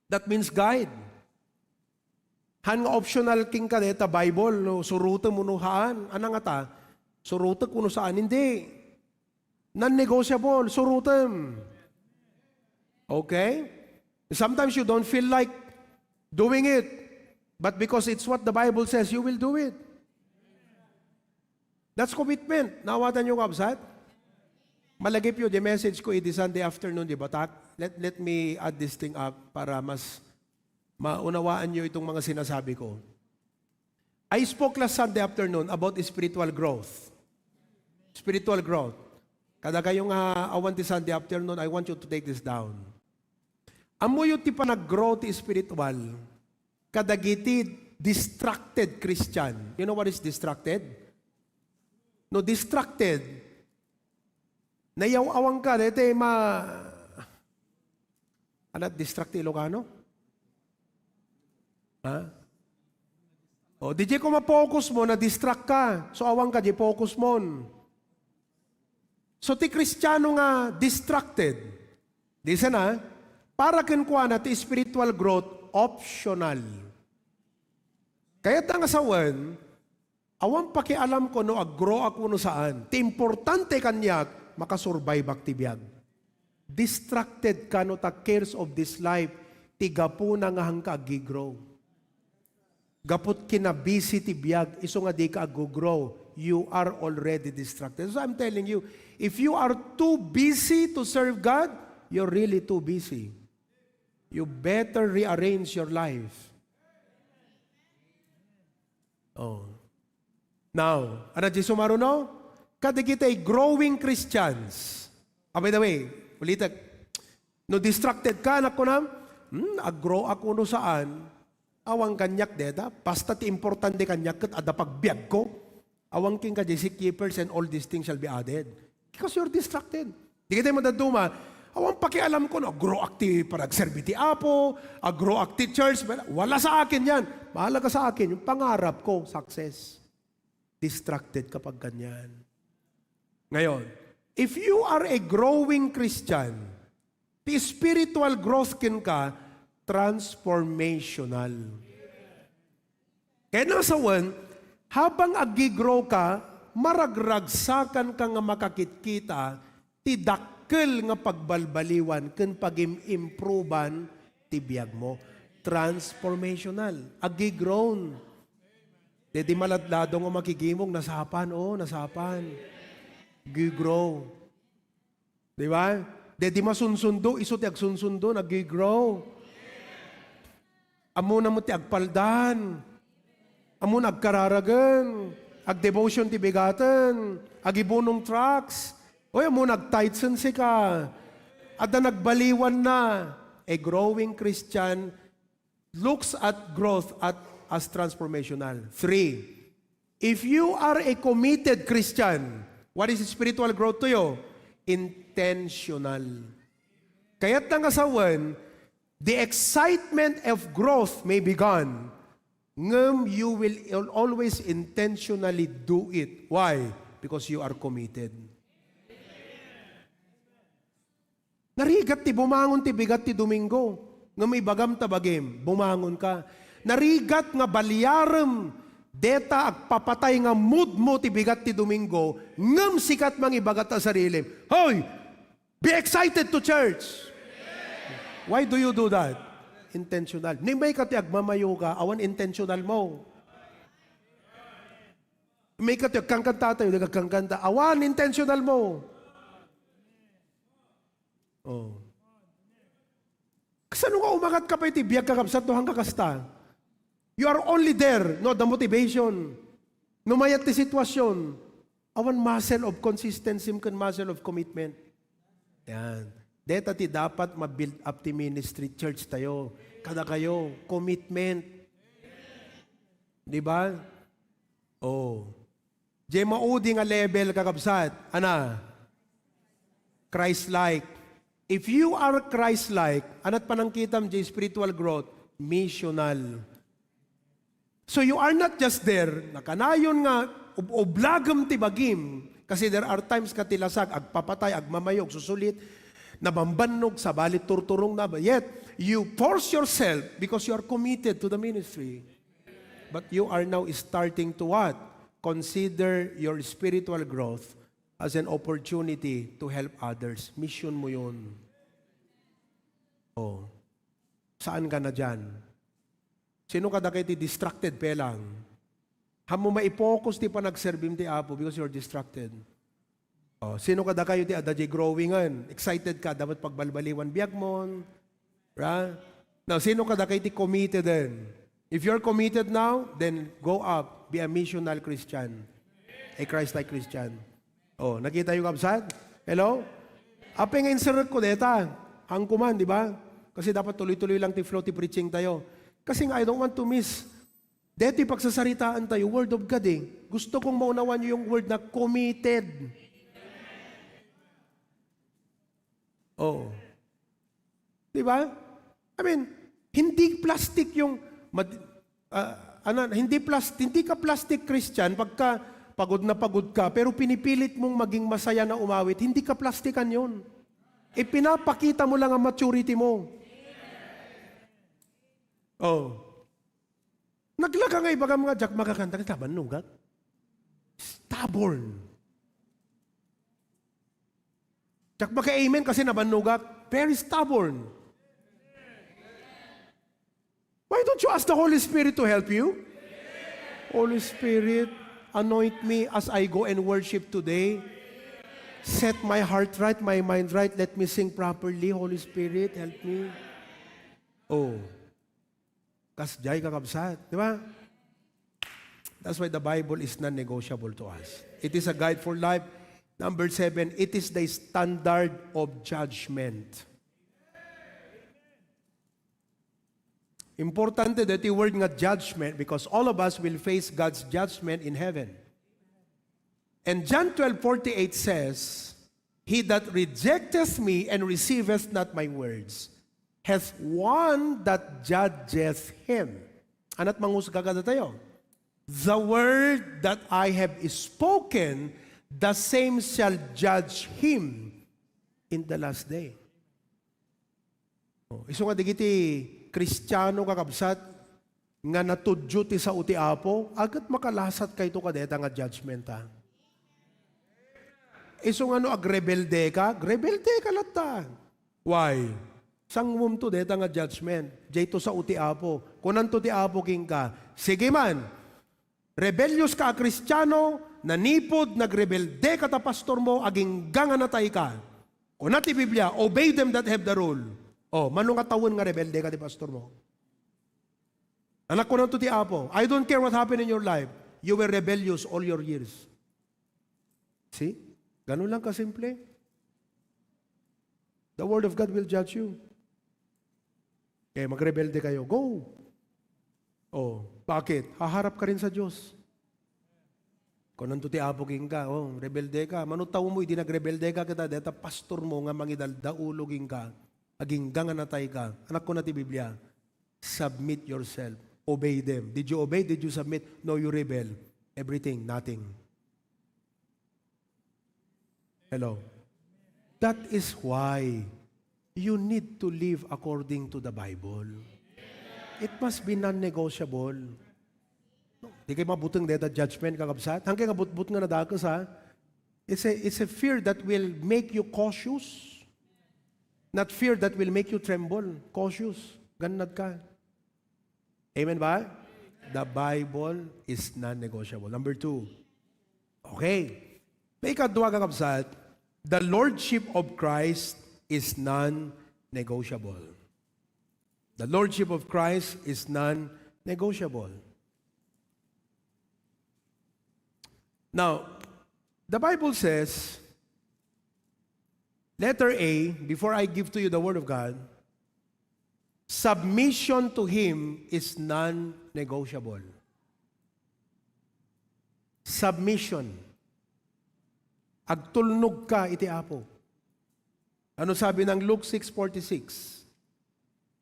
That means guide. Han nga optional kenka deta Bible, no, surotem wenno saan. Ania ngata? Surotek wenno saan? Hindi. Non-negotiable, surotem. Okay? Sometimes you don't feel like doing it, but because it's what the Bible says, you will do it. That's commitment. Naawatanyo, kabsat? Malagipyo, di message ko idi Sunday afternoon, di ba, tak? Let, let me add this thing up para mas maunawaanyo itong mga sinasabi ko. I spoke last Sunday afternoon about spiritual growth. Spiritual growth. Kadakayo nga awan ti Sunday afternoon, I want you to take this down. Ammoyo ti panag-grow ti spiritual kadagiti distracted Christian. You know what is distracted? No distracted, nayaw-awangka, daytoy ma-, ano, distract ti Ilocano? Ha? O, di ko ma-focus mo, na-distract ka. So, awangka, di focus mon. So, ti Kristiano nga distracted, di sana, para kenkuana, ti spiritual growth, optional. Kayatna nga sawen, awan pakialamko no ag-grow ako no saan. Ti importante kaniak, makasurvive ak ti biag. Distracted ka no ta cares of this life, ti gapuna nga hanka ag-grow. Gaput kinabisi ti biag, isu nga dika ag-grow, you are already distracted. So I'm telling you, if you are too busy to serve God, you're really too busy. You better rearrange your life. Oh. Now, ano, Jesu maruno? Kadagiti growing Christians. Ah, by the way, ulitek. No distracted ka, anak ko na, hmm, ag-grow ako no saan. Awan kaniak deta. Basta ti importante kaniak ket adda pagbiagko. Awan kenka, J C keepers and all these things shall be added. Because you're distracted. Di kita madadduma, awan pakialamko no ag-grow ak ti panagserbi ti Apo, ag-grow ak ti church, wala, wala sa akin yan. Mahalaga sa akin, yung pangarap ko, success. Distracted kapag ganyan. Ngayon, if you are a growing Christian, ti spiritual growth kenka, transformational. Kaya nasawen, habang ag-grow ka, maragragsakan ka nga makakitkita ti dakkel nga pagbalbaliwan ken pagim-improban ti biag mo. Transformational. Ag-grown. Daydi maladlado nga makigimong, nasapan, oh, nasapan. Ag-grow. Di ba? Daydi masunsundo, isu ti agsunsundo, nag-grow. Ammona met ti agpaldan. Ammona agkararagen. Agdevotion ti bigaten. Agibunong tracts. Oy, ammona agtithes sika. Adda nagbaliwanna. A growing Christian looks at growth at, as transformational. Three, If you are a committed Christian, what is spiritual growth to you? Intentional. Kayatna nga sawen, the excitement of growth may be gone, ngem you will al-, always intentionally do it. Why? Because you are committed. Narigat ti bumangon ti bigat ti Domingo. Ngem ibagam ta bagim, bumangon ka. Narigat nga baliarem deta agpapatay nga mood mo ti bigat ti Domingo, ngem sika ti mangibaga ta sarilim, "Hoy! Be excited to church!" Why do you do that? Intentional. Ni may ka ti agmamayo ka, awan intentional mo. May ka ti agkankanta tayo, nagagkankanta. Awan intentional mo. Oh. Kasano nga umangat ka pay ti biag, kakabsat, no, hangka kasta? You are only there, no, the motivation. No mayat ti sitwasyon, awan muscle of consistency ken muscle of commitment. Yan. Deta ti dapat ma-build up ti ministry church tayo. Kada kayo, commitment. Di ba? Oh. Diay maudi nga level, kakabsat. Ana? Christ-like. If you are Christ-like, anat panangkitam diay spiritual growth? Missional. So you are not just there, nakanayon nga ub-, ublagem ti bagim, kasi there are times nga ti lasag, agpapatay, agmamayo, agsusulit, nabambannog, sabali turturong na, yet you force yourself because you are committed to the ministry. But you are now starting to what? Consider your spiritual growth as an opportunity to help others. Mission mo yun. Oh. Saan ka na dyan? Sino kadakayo ti distracted pelang? Haan mo maipokus ti panagserbim ti Apo because you're distracted. Oh, sino kadakayo ti adda diay growingen? Excited ka, dapat pagbalbaliwan biagmon. Ra? Now, sino kadakayo ti committed then? If you're committed now, then go up, be a missional Christian. A Christ-like Christian. Oh, nakita yung kabsat? Hello? Apay nga inserrek ko deta. Hangko man, di ba? Kasi dapat tuloy-tuloy lang ti flow ti preaching tayo. Kasi nga, I don't want to miss. Deti pagsasaritaan tayo, Word of God eh. Gusto kong maunawaan niyo yung word na committed. Oo. Di ba? I mean, hindi plastic yung mad-, ah, ano, hindi plas-, hindi ka plastic Christian pagka pagod na pagod ka, pero pinipilit mong maging masaya na umawit, hindi ka plastikan yun. Ipinapakita mo lang ang maturity mo. Oh. Naglaga nga ibagam nga, "Diak makakanta, ket nabannogak." Stubborn. "Diak maka-amen kasi nabannogak." Very stubborn. Why don't you ask the Holy Spirit to help you? "Holy Spirit, anoint me as I go and worship today. Set my heart right, my mind right. Let me sing properly. Holy Spirit, help me." Oh. Kasdiay, kakabsat, di ba? That's why the Bible is non-negotiable to us. It is a guide for life. Number seven, it is the standard of judgment. Importante deti word nga judgment because all of us will face God's judgment in heaven. And John twelve forty-eight says, "He that rejecteth me and receiveth not my words hath one that judgeth him." Anat mangusga kadatayo? "The word that I have spoken, the same shall judge him in the last day." Oh, isu nga dagiti Kristiano, kakabsat, nga natudyo ti sao ti Apo, aget makalasat kayto kadeta nga judgment, ha? Isu nga no agrebelde ka, agrebelde ka latta. Why? Sanguem to deta nga judgment. Dayto sao ti Apo. Kunanto ti Apo kenka, "Sige man, rebellious ka a Kristiano, nanipod, nagrebelde ka ta pastor mo, agingga nga natay ka." Kuna ti Biblia, "Obey them that have the rule." Oh, mano nga tawen nga rebelde ka ti pastor mo? Anak, kunanto ti Apo, "I don't care what happened in your life, you were rebellious all your years." See? Ganun lang kasimple. The word of God will judge you. Eh, magrebelde kayo. Go! Oh, bakit? Haharap ka rin sa Diyos. Kunanto ti Apo kenka, "Oh, rebelde ka." Mano tawen mo idi nagrebelde ka ket dayta pastor mo nga mangidaldaulo kenka, agingga nga natay ka. Anak, kuna ti Biblia, "Submit yourself. Obey them." Did you obey? Did you submit? No, you rebel. Everything, nothing. Hello? That is why you need to live according to the Bible. It must be non-negotiable. Di kayo mabuteng deta judgment, kakabsat. Hanggang abutbut nga nadakes, ha? It's a, it's a fear that will make you cautious. Not fear that will make you tremble. Cautious. Gannad ka. Amen ba? The Bible is non-negotiable. Number two. Okay. Paikadua, kakabsat, the lordship of Christ is non-negotiable. The lordship of Christ is non-negotiable. Now, the Bible says, letter A, before I give to you the Word of God, submission to Him is non-negotiable. Submission. Agtulnog ka iti Apo. Ano sabi ng Luke six forty-six?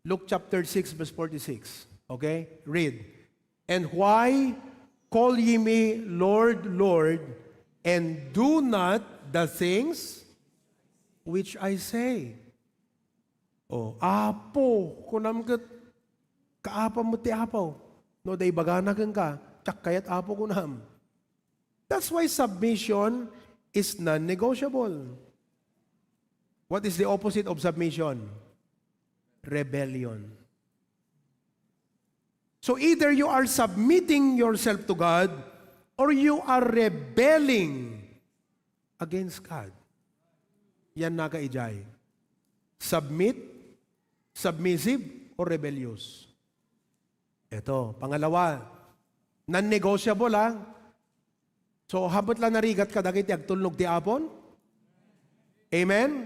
Luke chapter six, verse forty-six. Okay? Read. "And why call ye me Lord, Lord, and do not the things which I say?" Oh, Apo, kunam ket, kaapam met ti Apo. No, da ibagana kenka, "Diak kayat, Apo," kunam. That's why submission is non-negotiable. What is the opposite of submission? Rebellion. So either you are submitting yourself to God or you are rebelling against God. Yan naga ijay. Submit, submissive, or rebellious? Eto, pangalawa, non-negotiable, ha? So, happy met la narigat ka dagiti agtulnog ti Apon? Amen?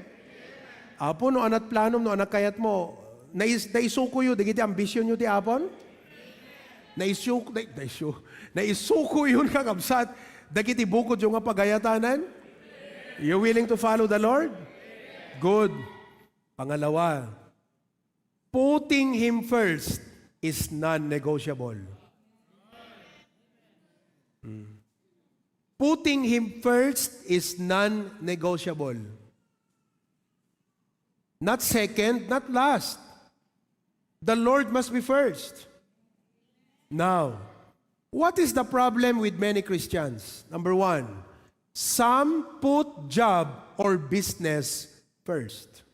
Apo, no anat planom, no anat kayat mo, nais-, naisukoyo dagiti ambitionyo ti Apon? Naisu-, nai-, naisu-, naisukoyon, kakabsat, dagiti bukodyo nga pagayatanan? You willing to follow the Lord? Good. Pangalawa, putting Him first is non-negotiable. Hmm. Putting Him first is non-negotiable. Not second, not last. The Lord must be first. Now, what is the problem with many Christians? Number one, some put job or business first.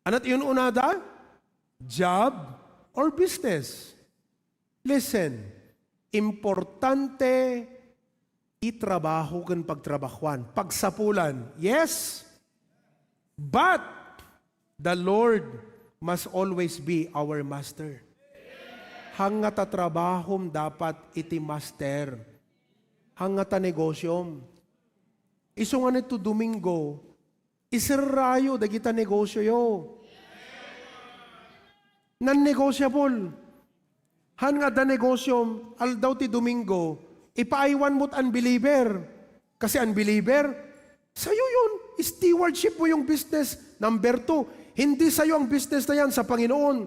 Anat inunada? Job or business? Listen, importante ti trabaho ken pagtrabahuan, pagsapulan. Yes, but the Lord must always be our master. Hangngata trabahom dapat iti master. Hangngata negosyom. Isu nga nito Domingo, iserrayo dagita negosioyo. Non-negotiable. Haan nga adda negosiom, aldaw ti Domingo, ipaaywan mo't unbeliever. Kasi unbeliever, sayo yun. Stewardship mo yung business. Number two, hindi sayo ang business na yan, sa Panginoon.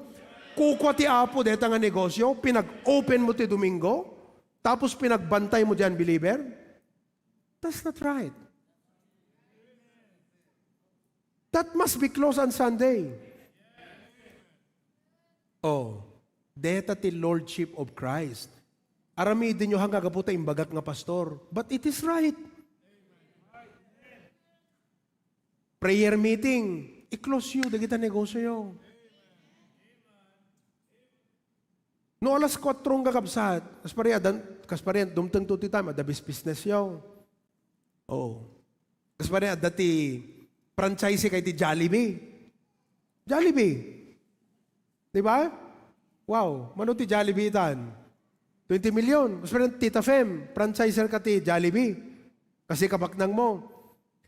Kukua ti Apo deta nga negosyo, pinag-open mo ti Domingo, tapos pinagbantay mo diyan, believer. That's not right. That must be closed on Sunday. Oh, deta ti Lordship of Christ. Aramidennyo hanggapu ta imbagak nga pastor. But it is right. Prayer meeting, i-close yo dagita negosioyo. No alas kuatro nga kabsat, kas pare, adan, kas pare, dumteng to ti time, adda bis-, business yo. Oo. Kas pare, adda ti franchise kay ti Jollibee. Jollibee. Di ba? Wow, mano ti Jollibee tan? Twenty million. Kas pare, Tita Fem, franchiser ka ti Jollibee. Kasi kabaknang mo.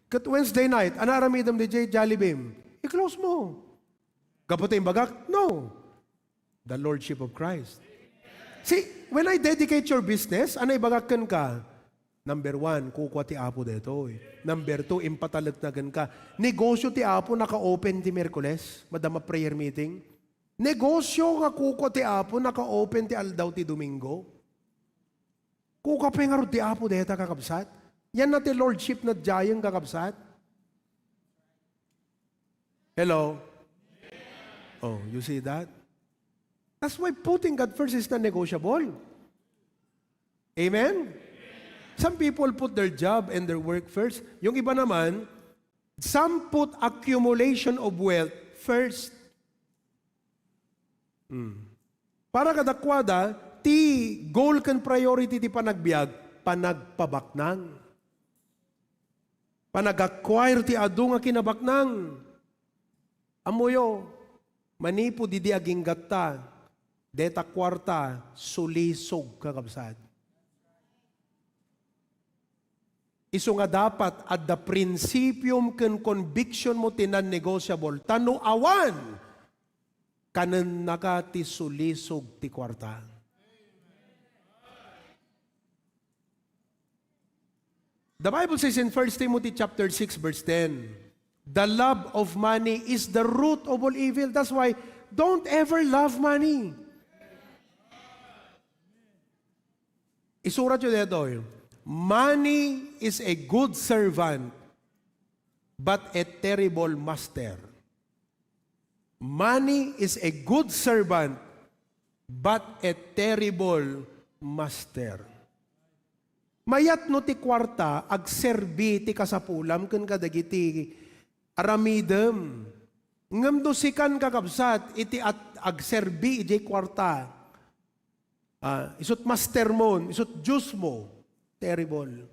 Ket Wednesday night, ana aramidem di Jollibee? I-close mo. Gapu ta imbagak? No. The Lordship of Christ. See, when I dedicate your business, ano ibagak kenka? Number one, kukua ti Apo detoy. Number two, impatalekna kenka. Negosyo ti Apo, naka-open ti Miyerkules, madama prayer meeting. Negosyo nga kukua ti Apo, naka-open ti aldaw ti Domingo. Kukua pay ngarud ti Apo deta, kakabsat. Yan na ti lordship na diayen, kakabsat. Hello? Oh, you see that? That's why putting God first is non-negotiable. Amen? Some people put their job and their work first. Yung iba naman, some put accumulation of wealth first. Hmm. Para kadakuada, ti goal ken priority ti panagbiag, panagpabaknang. Panag-acquire ti adu nga kinabaknang. Ammoyo, manipud idi aginggatta, deta kuarta, sulisog, kakabsat. Isu nga dapat adda prinsipium ken conviction mo ti non-negotiable. Ta no awan, kanennaka ti sulisog ti kuarta. The Bible says in First Timothy chapter six, verse ten, "The love of money is the root of all evil." That's why, don't ever love money. Isuratyo detoy, "Money is a good servant, but a terrible master." "Money is a good servant, but a terrible master." Mayat no ti kuarta, agserbi ti kasapulam ken kadagiti aramidem. Ngem no sikan, kakabsat, iti at-, agserbi idiay kuarta, ah, isut master mo, isut Diyos mo, terrible.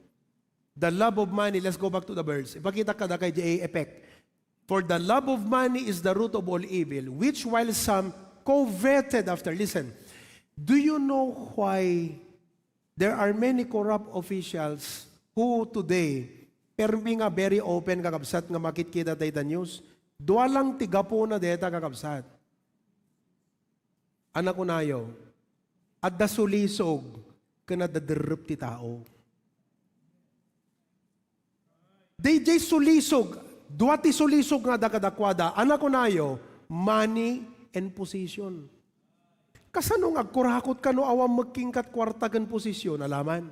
The love of money, let's go back to the verse. Ipakita kadaka idiay effect. "For the love of money is the root of all evil, which while some coveted after." Listen, do you know why there are many corrupt officials who today, permi nga very open, kakabsat, nga makitkita dayta news? Dua lang ti gapuna dayta, kakabsat. Ania kunayo, adda sulisog ken adda derrep ti tao. Daydiay sulisog, dua ti sulisog nga adda kadakuada. Ania kunayo, money and position. Kasano nga agkurakotka no awan met kenka ti kuarta ken position? Alaman.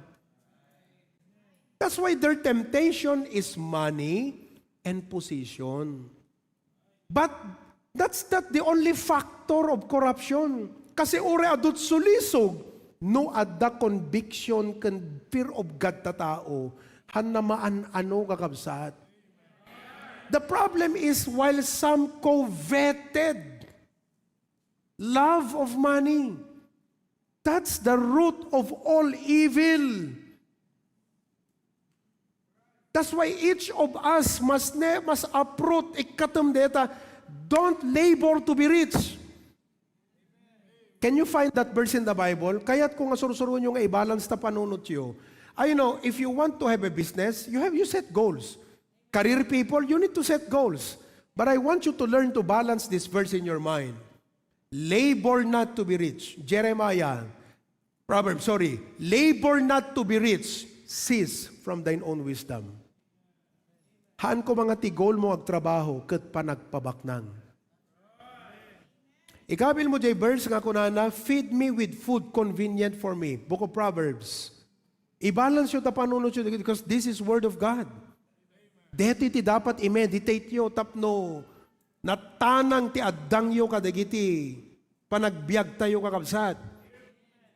That's why their temptation is money and position. But that's not the only factor of corruption. Kasi uray adu ti sulisog, no adda conviction ken fear of God ta tao, hanna maan-ano, kakabsat. The problem is, while some coveted love of money, that's the root of all evil. That's why each of us must ne-, must uproot, ikkatem dayta, don't labor to be rich. Can you find that verse in the Bible? Kayatko nga sursuroenyo nga i-balance ta panunotyo. I know, if you want to have a business, you have, you set goals. Career people, you need to set goals. But I want you to learn to balance this verse in your mind. "Labor not to be rich." Jeremiah, Proverbs, sorry. "Labor not to be rich. Cease from thine own wisdom." Haan koma nga ti goal mo agtrabaho ket panagpabaknang. Ikabil mo jay verse nga kunana, "Feed me with food convenient for me." Book of Proverbs. I-balance yo ta panunotyo, because this is Word of God. Daytoy ti dapat i-meditate yo tapno natanang ti addangyo kadagiti panagbiagtayo, kakabsat.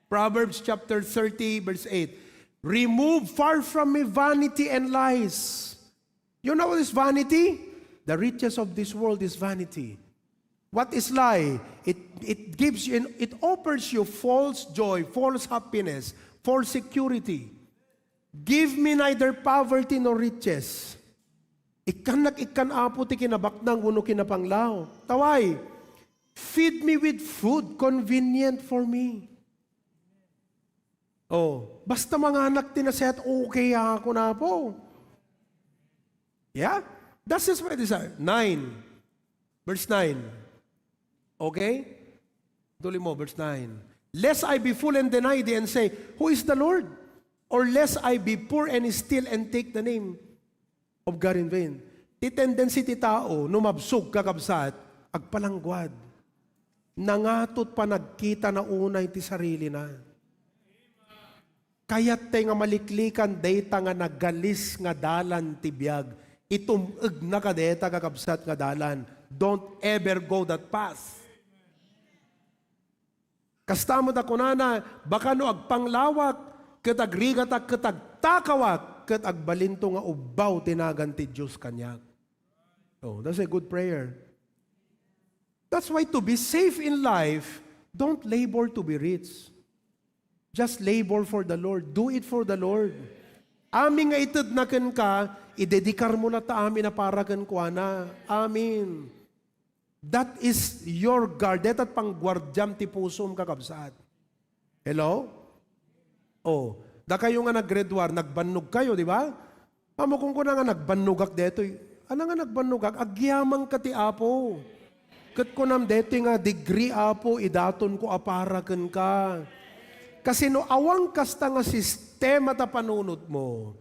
Proverbs chapter thirty, verse eight, "Remove far from me vanity and lies." You know what is vanity? The riches of this world is vanity. What is lie? It, it gives you, it offers you false joy, false happiness, false security. "Give me neither poverty nor riches." Ikkannak ikkan, Apo, ti kinabaknang wenno kinapanglaw. Ta why? "Feed me with food convenient for me." Oh, basta manganak ti naset, okay a, kuna Apo. Yeah? That's just my desire. Nine. Verse nine. Okay? Tuloy mo, verse nine. Lest I be fool and deny thee and say, "Who is the Lord?" Or lest I be poor and steal and take the name of God in vain. Ti tendency ti tao, no mabsog, kakabsat, agpalangguad. Nangatot panagkita na unay ti sarilina. Kayattay nga maliklikan dayta nga nagalis nga dalan ti biag. Itum-egna ka dayta, kakabsat, nga dalan. Don't ever go that path. Kasta met a kunana, "Baka no agpanglawak, ket agrigatak, ket agtakawak, ket agbalinto nga ubbaw ti nagan ti Dios kaniak." Oh, that's a good prayer. That's why to be safe in life, don't labor to be rich. Just labor for the Lord. Do it for the Lord. Amin nga itedna kenka, idedikar mo latta amin a para kenkuana. Amin. That is your guard. Dayta pangguardiam ti pusom, kakabsat. Hello? Oh, dakayo nga nag-grade one, nagbannog kayo, di ba? Ammok, kunkuna nga nagbannogak detoy. Ania nga nagbannogak? Agyamanka ti Apo. Ket kunam, "Detoy nga degree, Apo, idatonko a para kenka." Kasi no awan kasta nga sistema ta panunotmo,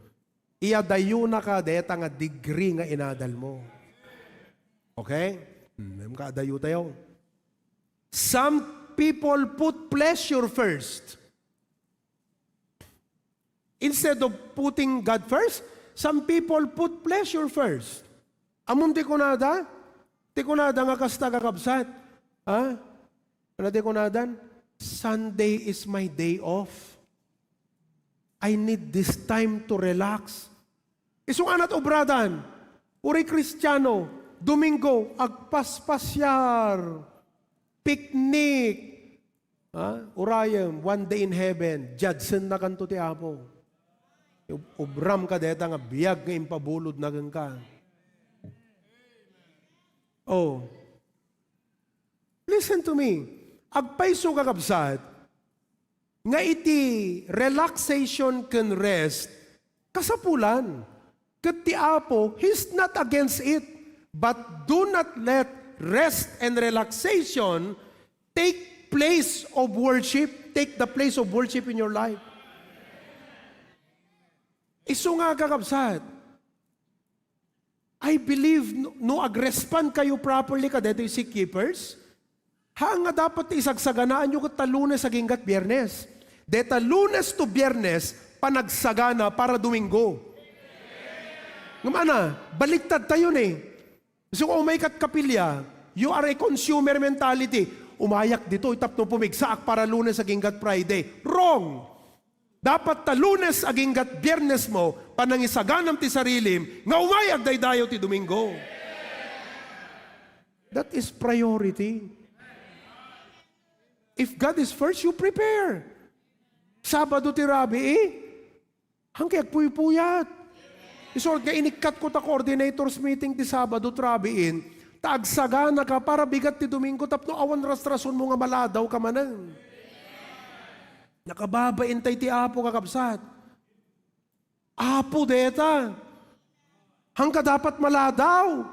iyadayonaka dayta nga degree nga inadalmo. Okay? Hmm, kaadayo tayo. Some people put pleasure first. Instead of putting God first, some people put pleasure first. Ammom ti kunada? Ti kunada nga kasta, kakabsat. Ha? Ania ti kunadan? "Sunday is my day off. I need this time to relax." Isu nga nat obradan, uray Kristiano, Domingo, agpaspasyar, picnic, ha? Urayem, one day in heaven, judgennakanto ti Apo. Ub-, ubram ka deta nga biag nga impabulodna kenka. Oh. Listen to me. Agpayso, kakabsat, nga iti relaxation ken rest, kasapulan. Ket ti Apo, He's not against it. But do not let rest and relaxation take place of worship, take the place of worship in your life. Isu nga, kakabsat, I believe no, no agrespond kayo properly kadetoy seat keepers, haan nga dapat ti isagsaganaanyo ket ta Lunes aginggat Biyernes. Deta Lunes to Biyernes, panagsagana para Domingo. Ngem ana, baliktad tayo ni. So, umay kat kapilya, you are a consumer mentality. Umayak ditoy tapno pumigsaak para Lunes aginggat Friday. Wrong! Dapat ta Lunes aginggat Biyernes mo, panangisaganam ti sarilim, nga umay agdaydayaw ti Domingo. That is priority. If God is first, you prepare. Sabado ti rabii, hangkay agpuypuyat. Isu nga inikkatko ta coordinators meeting ti Sabado ti rabiin, ta agsaganaka para bigat ti Domingo tapno awan rasrasonmo nga maladaw ka manen. Nakababain tay ti Apo, kakabsat. Apo deta. Hangka dapat maladaw.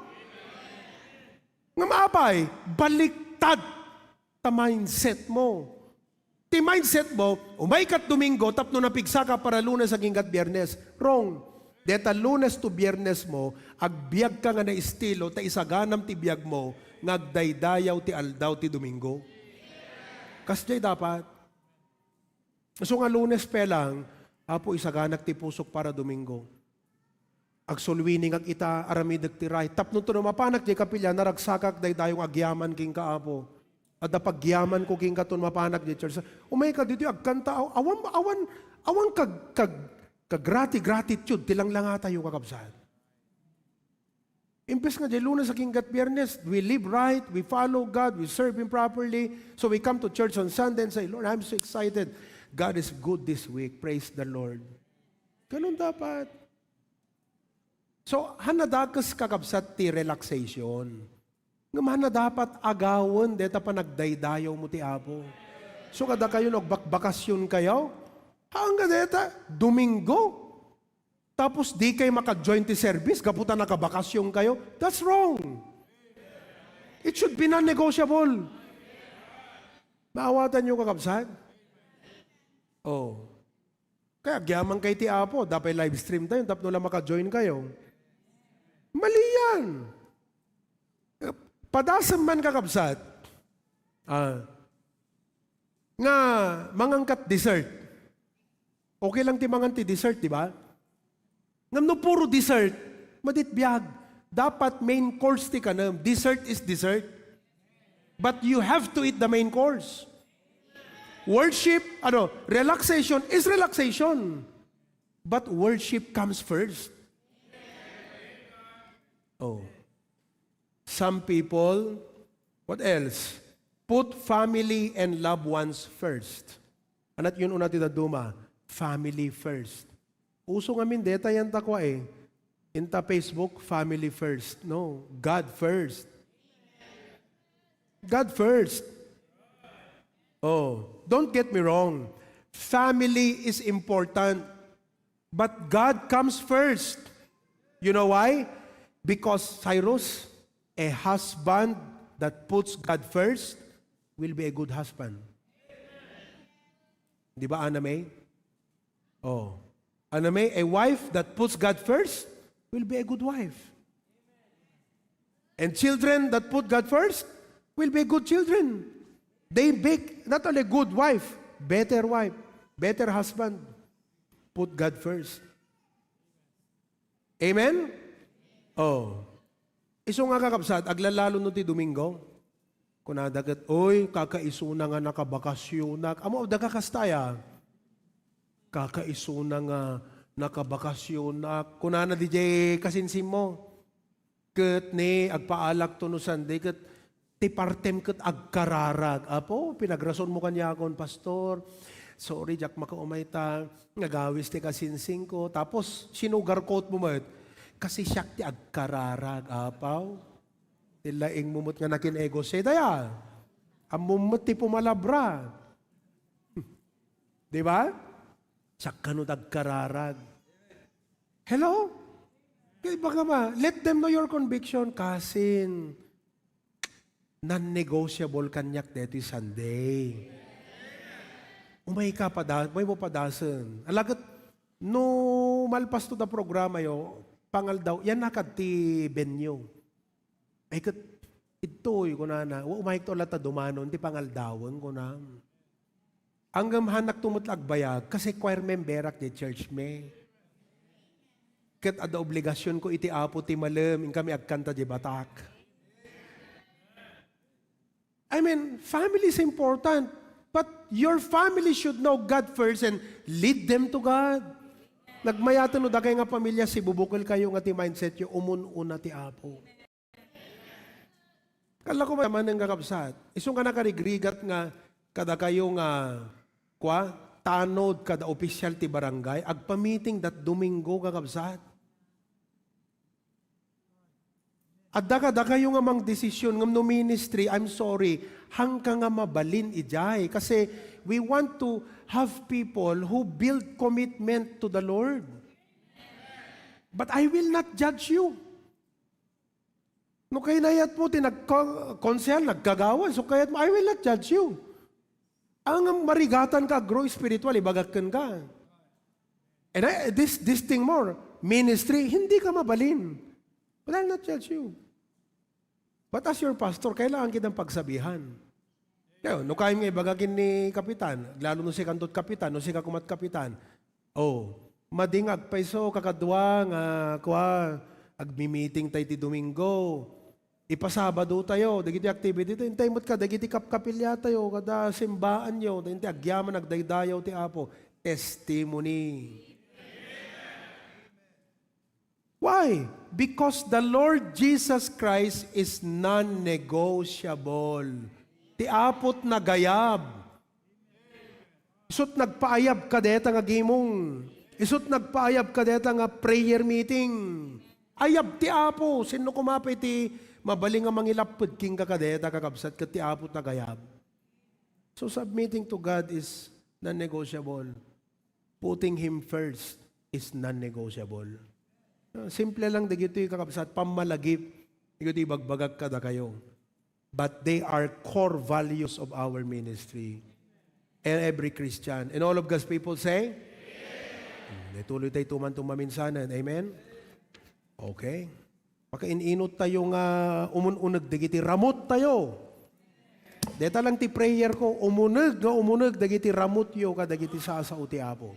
Ngem apay, baliktad ta mindset mo. Ti mindset mo, umay kat Domingo tapno napigsaka para Lunes aginggat Biyernes. Wrong. Deta Lunes to Biyernes mo, agbiagka nga naestilo ta isaganam ti biag mo nga agdaydayaw ti aldaw ti Domingo. Kasdiay dapat. So nga Lunes pa lang, Apo, isaganak ti pusok para Domingo. Agsulwiningak ita, aramidek ti right. Tapno to no mapanak diay kapilya, naragsakak daydayaw nga agyaman kenka, Apo. Adda pagyamanko kenka to no mapanak diay church. Umay ka ditoy agkanta, aw-, awan, awan, awan kag, kag, kag grati-, gratitude ti langlangatayo, kakabsat. Imbes nga diay Lunes aginggat Biyernes, we live right, we follow God, we serve Him properly. So we come to church on Sunday and say, "Lord, I'm so excited. God is good this week. Praise the Lord." Ganun dapat. So, haan a dakes, kakabsat, ti relaxation. Ngem haan a dapat agawen deta panagdaydayaw mo ti Apo. So, kadakayo no agbakbakasyon kayo, haan nga deta, Domingo. Tapos di kayo maka-join ti service gapu ta nakabakasyon kayo. That's wrong. It should be non-negotiable. Maawatanyo, kakabsat? Oh. Kaya agyaman kay ti Apo, dapay live stream tayo, tapno lang maka-join kayo. Mali yan. Padasem man, kakabsat. Ah. Nga, mangankat dessert. Okay lang ti mangan ti dessert, di ba? Ngem no puro dessert, madit biag. Dapat main course ti kanem. Dessert is dessert. But you have to eat the main course. Worship, ano, relaxation is relaxation. But worship comes first. Oh. Some people, what else? Put family and loved ones first. Anat yun una ti daduma, family first. Uso ngamin deta yan takwa eh. Inta Facebook, family first. No, God first. God first. Oh, don't get me wrong. Family is important, but God comes first. You know why? Because, Cyrus, a husband that puts God first will be a good husband. Di ba, Ana May? Oh. Ana May, a wife that puts God first will be a good wife. And children that put God first will be good children. They make not only good wife, better wife, better husband. Put God first. Amen? Oh. Isu nga, kakabsat, aglalalo no ti Domingo. Kunada ket, "Uy, kakaisuna nga nakabakasyonak." Ammo, daga kasta aya? "Kakaisuna nga nakabakasyonak." Kunana diay kasinsinmo. Ket ni, agpaalak to no Sunday, ket ti partem ket agkararag. Apo, pinagrasonmo kaniakon, "Pastor, sorry, diak makaumay ta nagawis ti kasinsingko." Tapos, sinugarcoat mo met, "Kasi siak ti agkararag, Apaw." Ti laingmo met nga nakinegosyo daya. Ammom met ti pumalabra. Di ba? Siak kano ti agkararag. Hello? Kaya baka ma, let them know your conviction, kasin. Non-negotiable kaniak daytoy Sunday. Umay ka pada, umay mo padasen. Ala ket, no malpas to da programa yo, pangaldaw, yan nakad ti venue. Ay ket, "Ittoy," kunana, "wa umayek to latta dumanon ti pangaldawen," kuna. Ngem haannak to met la agbayag, kasi choir memberak di church mi. Ket adda obligasionko iti Apo ti malem, inkami agkanta di batak. I mean, family is important, but your family should know God first and lead them to God. Nagmayaten no dakay nga pamilya, sibubukel kayo nga ti mindset yo, umun-una ti Apo. Kala ko manen, kakabsat. Isu nga nakarigrigat nga kadakayo nga, kwa, tanod kada opisyal ti barangay, agpamiting dat Domingo, kakabsat. Adda kadakayo nga mangdesisyon ngem no ministry, I'm sorry, haanka nga mabalin idiay. Kasi we want to have people who build commitment to the Lord. But I will not judge you. No kainayat mo ti nagko-, konsehal, nagkagawan, so kayat mo, I will not judge you. Ang marigatan ka, grow spiritual, ibagak kenka. And I, this, this thing more, ministry, hindi ka mabalin. But I'll not judge you. But as your pastor, kailangan kitang pagsabihan. Kaya, no kayam nga ibaga ken ni Kapitan, lalo no sikanto ti Kapitan, no sika koma ti Kapitan, oh, madi nga agpayso, kakadua nga, kua, agmi-meeting tayo ti Domingo. Ipasabado tayo, dagiti activity tayo, intay met ka, dagiti kapkapilya tayo, kada simbaan yo, intay agyaman, agdaydayaw ti Apo. Testimony. Why? Because the Lord Jesus Christ is non-negotiable. Ti Apo't nagayab. Isut nagpaayab ka deta nga gimong. Isut nagpaayab ka deta nga prayer meeting. Ayab ti Apo. Sinno koma pay ti mabalin nga mangilapped kenka kadeta, kakabsat, ket ti Apo't nagayab. So submitting to God is non-negotiable. Putting Him first is non-negotiable. Ah, simple lang dagitoy, kakabsat, pammalagip, dagitoy ibagbagak kadakayo. But they are core values of our ministry. And every Christian. And all of God's people say? Amen. Hmm, ituloy tayo tuman tumaminsanan. Amen? Okay. Pakain-inot tayo nga umun-uneg dagiti ramut tayo. Deta lang ti prayer ko, umuneg nga umuneg dagiti ramutyo kadagiti sasao ti Apo.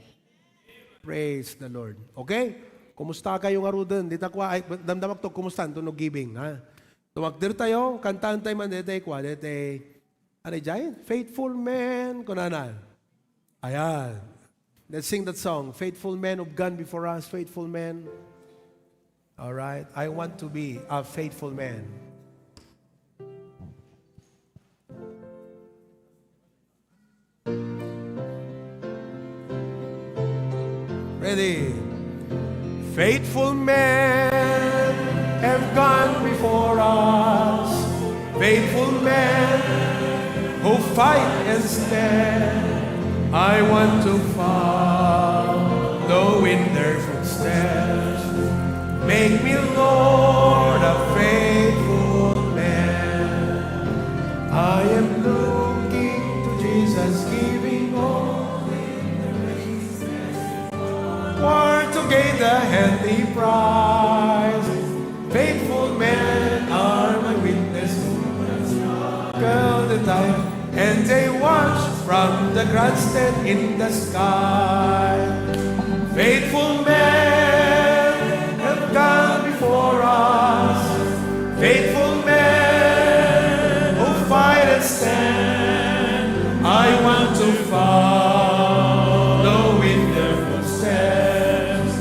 Praise the Lord. Okay? Kumusta kayo ngaruden? Dita kwa, ay, damdamak to, kumusta? Anto no giving, ha? Tumakder tayo, kantaan tayo man, dete, kwa, dete, ano dyan? Faithful man, kunana. Ayan. Let's sing that song. Faithful men who've gone before us, faithful men. All right. I want to be a faithful man. Ready? Faithful men have gone before us, faithful men who fight and stand. I want to follow in their footsteps. Make me, Lord, a faithful man. I am looking to Jesus, giving all in the race. War to gain the heavenly prize. Faithful men are my witness. Tell the time, and they watch from the grandstand in the sky. Faithful men have gone before us. Faithful men who fight and stand. I want to follow in their footsteps.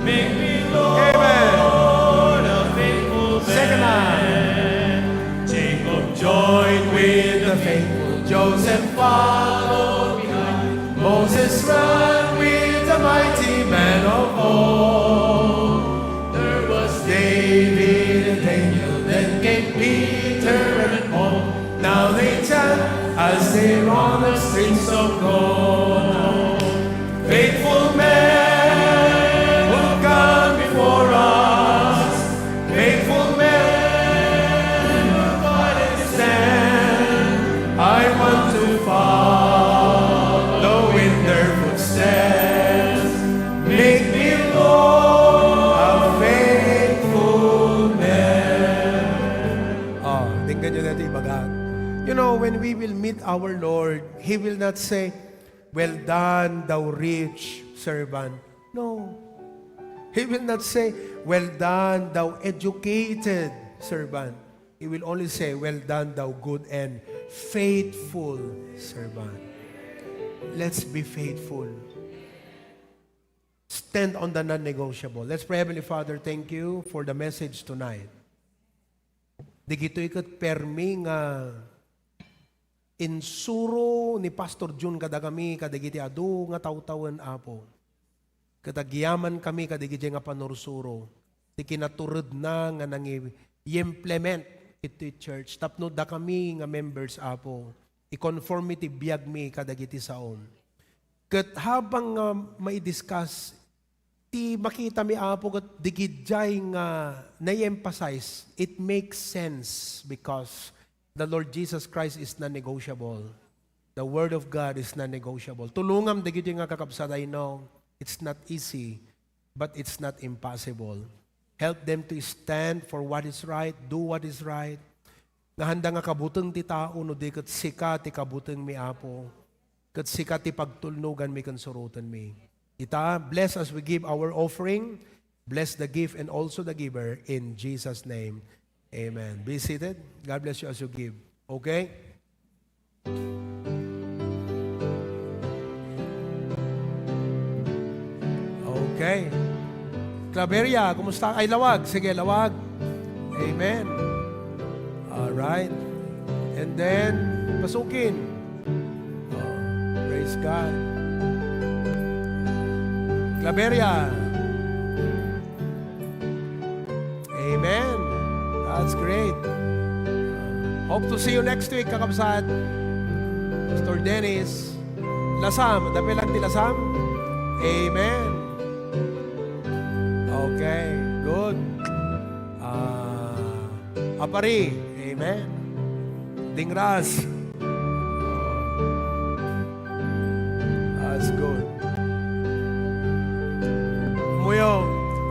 Make me, Lord, a faithful man. Jacob joined with the faithful, Joseph followed behind. Moses ran with the mighty man of old. There was David and Daniel, then came Peter and Paul. Now they chant as they run the streets of gold. Faithful men who've gone before us, faithful men who fight and stand. I want to follow in their footsteps. Make me, Lord, a faithful man. Oh, tingnan niyo dito, ibaga. You know, when we will meet our Lord, He will not say, "Well done, thou rich servant." No. He will not say, "Well done, thou educated servant." He will only say, "Well done, thou good and faithful servant." Let's be faithful. Stand on the non-negotiable. Let's pray. Heavenly Father, thank you for the message tonight. Digitoy ket permi nga insuro ni Pastor Jun kadakami kadagiti adu nga tawtawen, Apo. Ket agyamankami kadagiti nga panursuro ti kinaturedna nga nangi-, i-implement iti church tapno dakami nga members, Apo, i-conform iti biagmi kadagiti saom. Ket habang nga mai-discuss ti makitami, Apo, ket digidiay nga nai-emphasize, it makes sense because the Lord Jesus Christ is non-negotiable. The Word of God is non-negotiable. Tulongam dagiti nga kakabsat, I know it's not easy, but it's not impossible. Help them to stand for what is right, do what is right. Nga handa nga kabuteng ti tao, no di ket sika ti kabutengmi, Apo. Ket sika ti pagtulnoganmi ken surotenmi. Ita, bless as we give our offering. Bless the gift and also the giver in Jesus' name. Amen. Be seated. God bless you as you give. Okay? Okay. Claveria, kumusta? Ay, Lawag. Sige, Lawag. Amen. All right. And then, Pasukin. Oh, praise God. Claveria. Amen. That's great. Hope to see you next week, kakabsat. Pastor Dennis. Lasam. Dapel lang ti Lasam. Amen. Okay. Good. Ah, Apari. Amen. Dingras.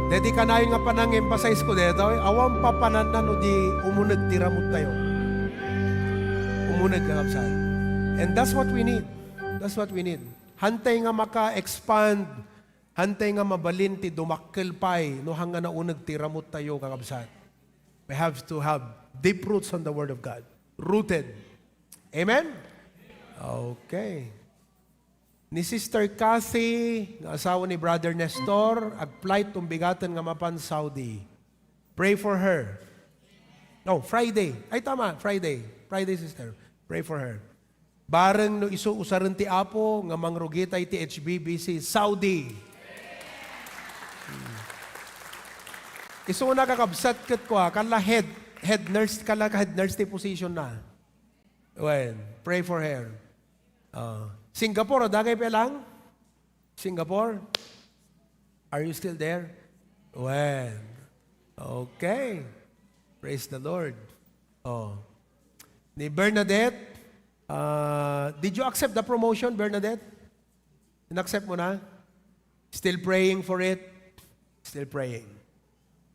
Daydi kanayon nga panang-emphasize ko daytoy, awan papananna no di umuneg ti ramut tayo. Umuneg, kakabsat. And that's what we need. That's what we need. Hantay nga maka-expand, hantay nga mabalin ti dumakkel pay, no hangga nauneg ti ramut tayo, kakabsat. We have to have deep roots on the Word of God. Rooted. Amen? Okay. Ni Sister Kathy, nga asawa ni Brother Nestor, ag-flight tumbigaten nga mapan Saudi. Pray for her. Oh, Friday. Ay, tama, Friday. Friday, sister. Pray for her. Bareng no isu usaren ti Apo nga mangrugita iti H B B C Saudi. Hmm. Isuna, kakabsat, ket kua, kala head, head nurse, kala ka head nurse ti position na. Well, pray for her. Ah, Singapore, adda ngay pay lang? Singapore? Are you still there? Well, okay. Praise the Lord. Oh. Ni Bernadette, ah, did you accept the promotion, Bernadette? In-accept mo na? Still praying for it? Still praying.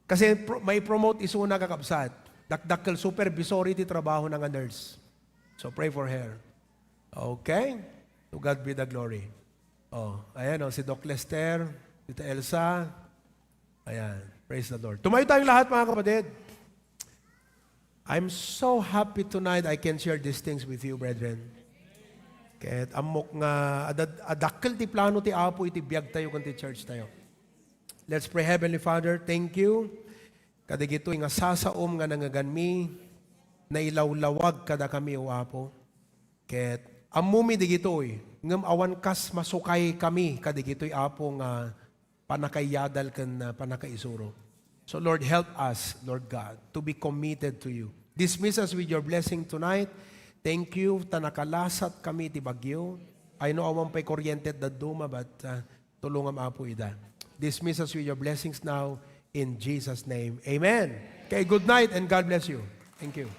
Kasi pro-, may promote isuna, kakabsat. Dakdakkel supervisory ti trabaho na nga nurse. So pray for her. Okay? To God be the glory. Oh, ayan, oh, si Doc Lester, Tita Elsa. Ayan. Praise the Lord. Tumayo tayong lahat, mga kapatid. I'm so happy tonight I can share these things with you, brethren. Ket ammok nga adad-, adakkel ti plano ti Apo iti biag tayo ken ti church tayo. Let's pray. Heavenly Father, thank you kadagitoy nga sasaom nga nangngeganmi, nailawlawag kadakami, O Apo. Ket ammomi digitoy, ngem awan kas masukay kami kadagitoy, Apo, nga pannakaiyadal ken, ah, pannakaisuro. So, Lord, help us, Lord God, to be committed to you. Dismiss us with your blessing tonight. Thank you ta nakalasat kami ti bagyo. I know awan pay kuryente dadduma, but, ah, tulongam, Apo, ida. Dismiss us with your blessings now in Jesus' name. Amen. Okay, good night and God bless you. Thank you.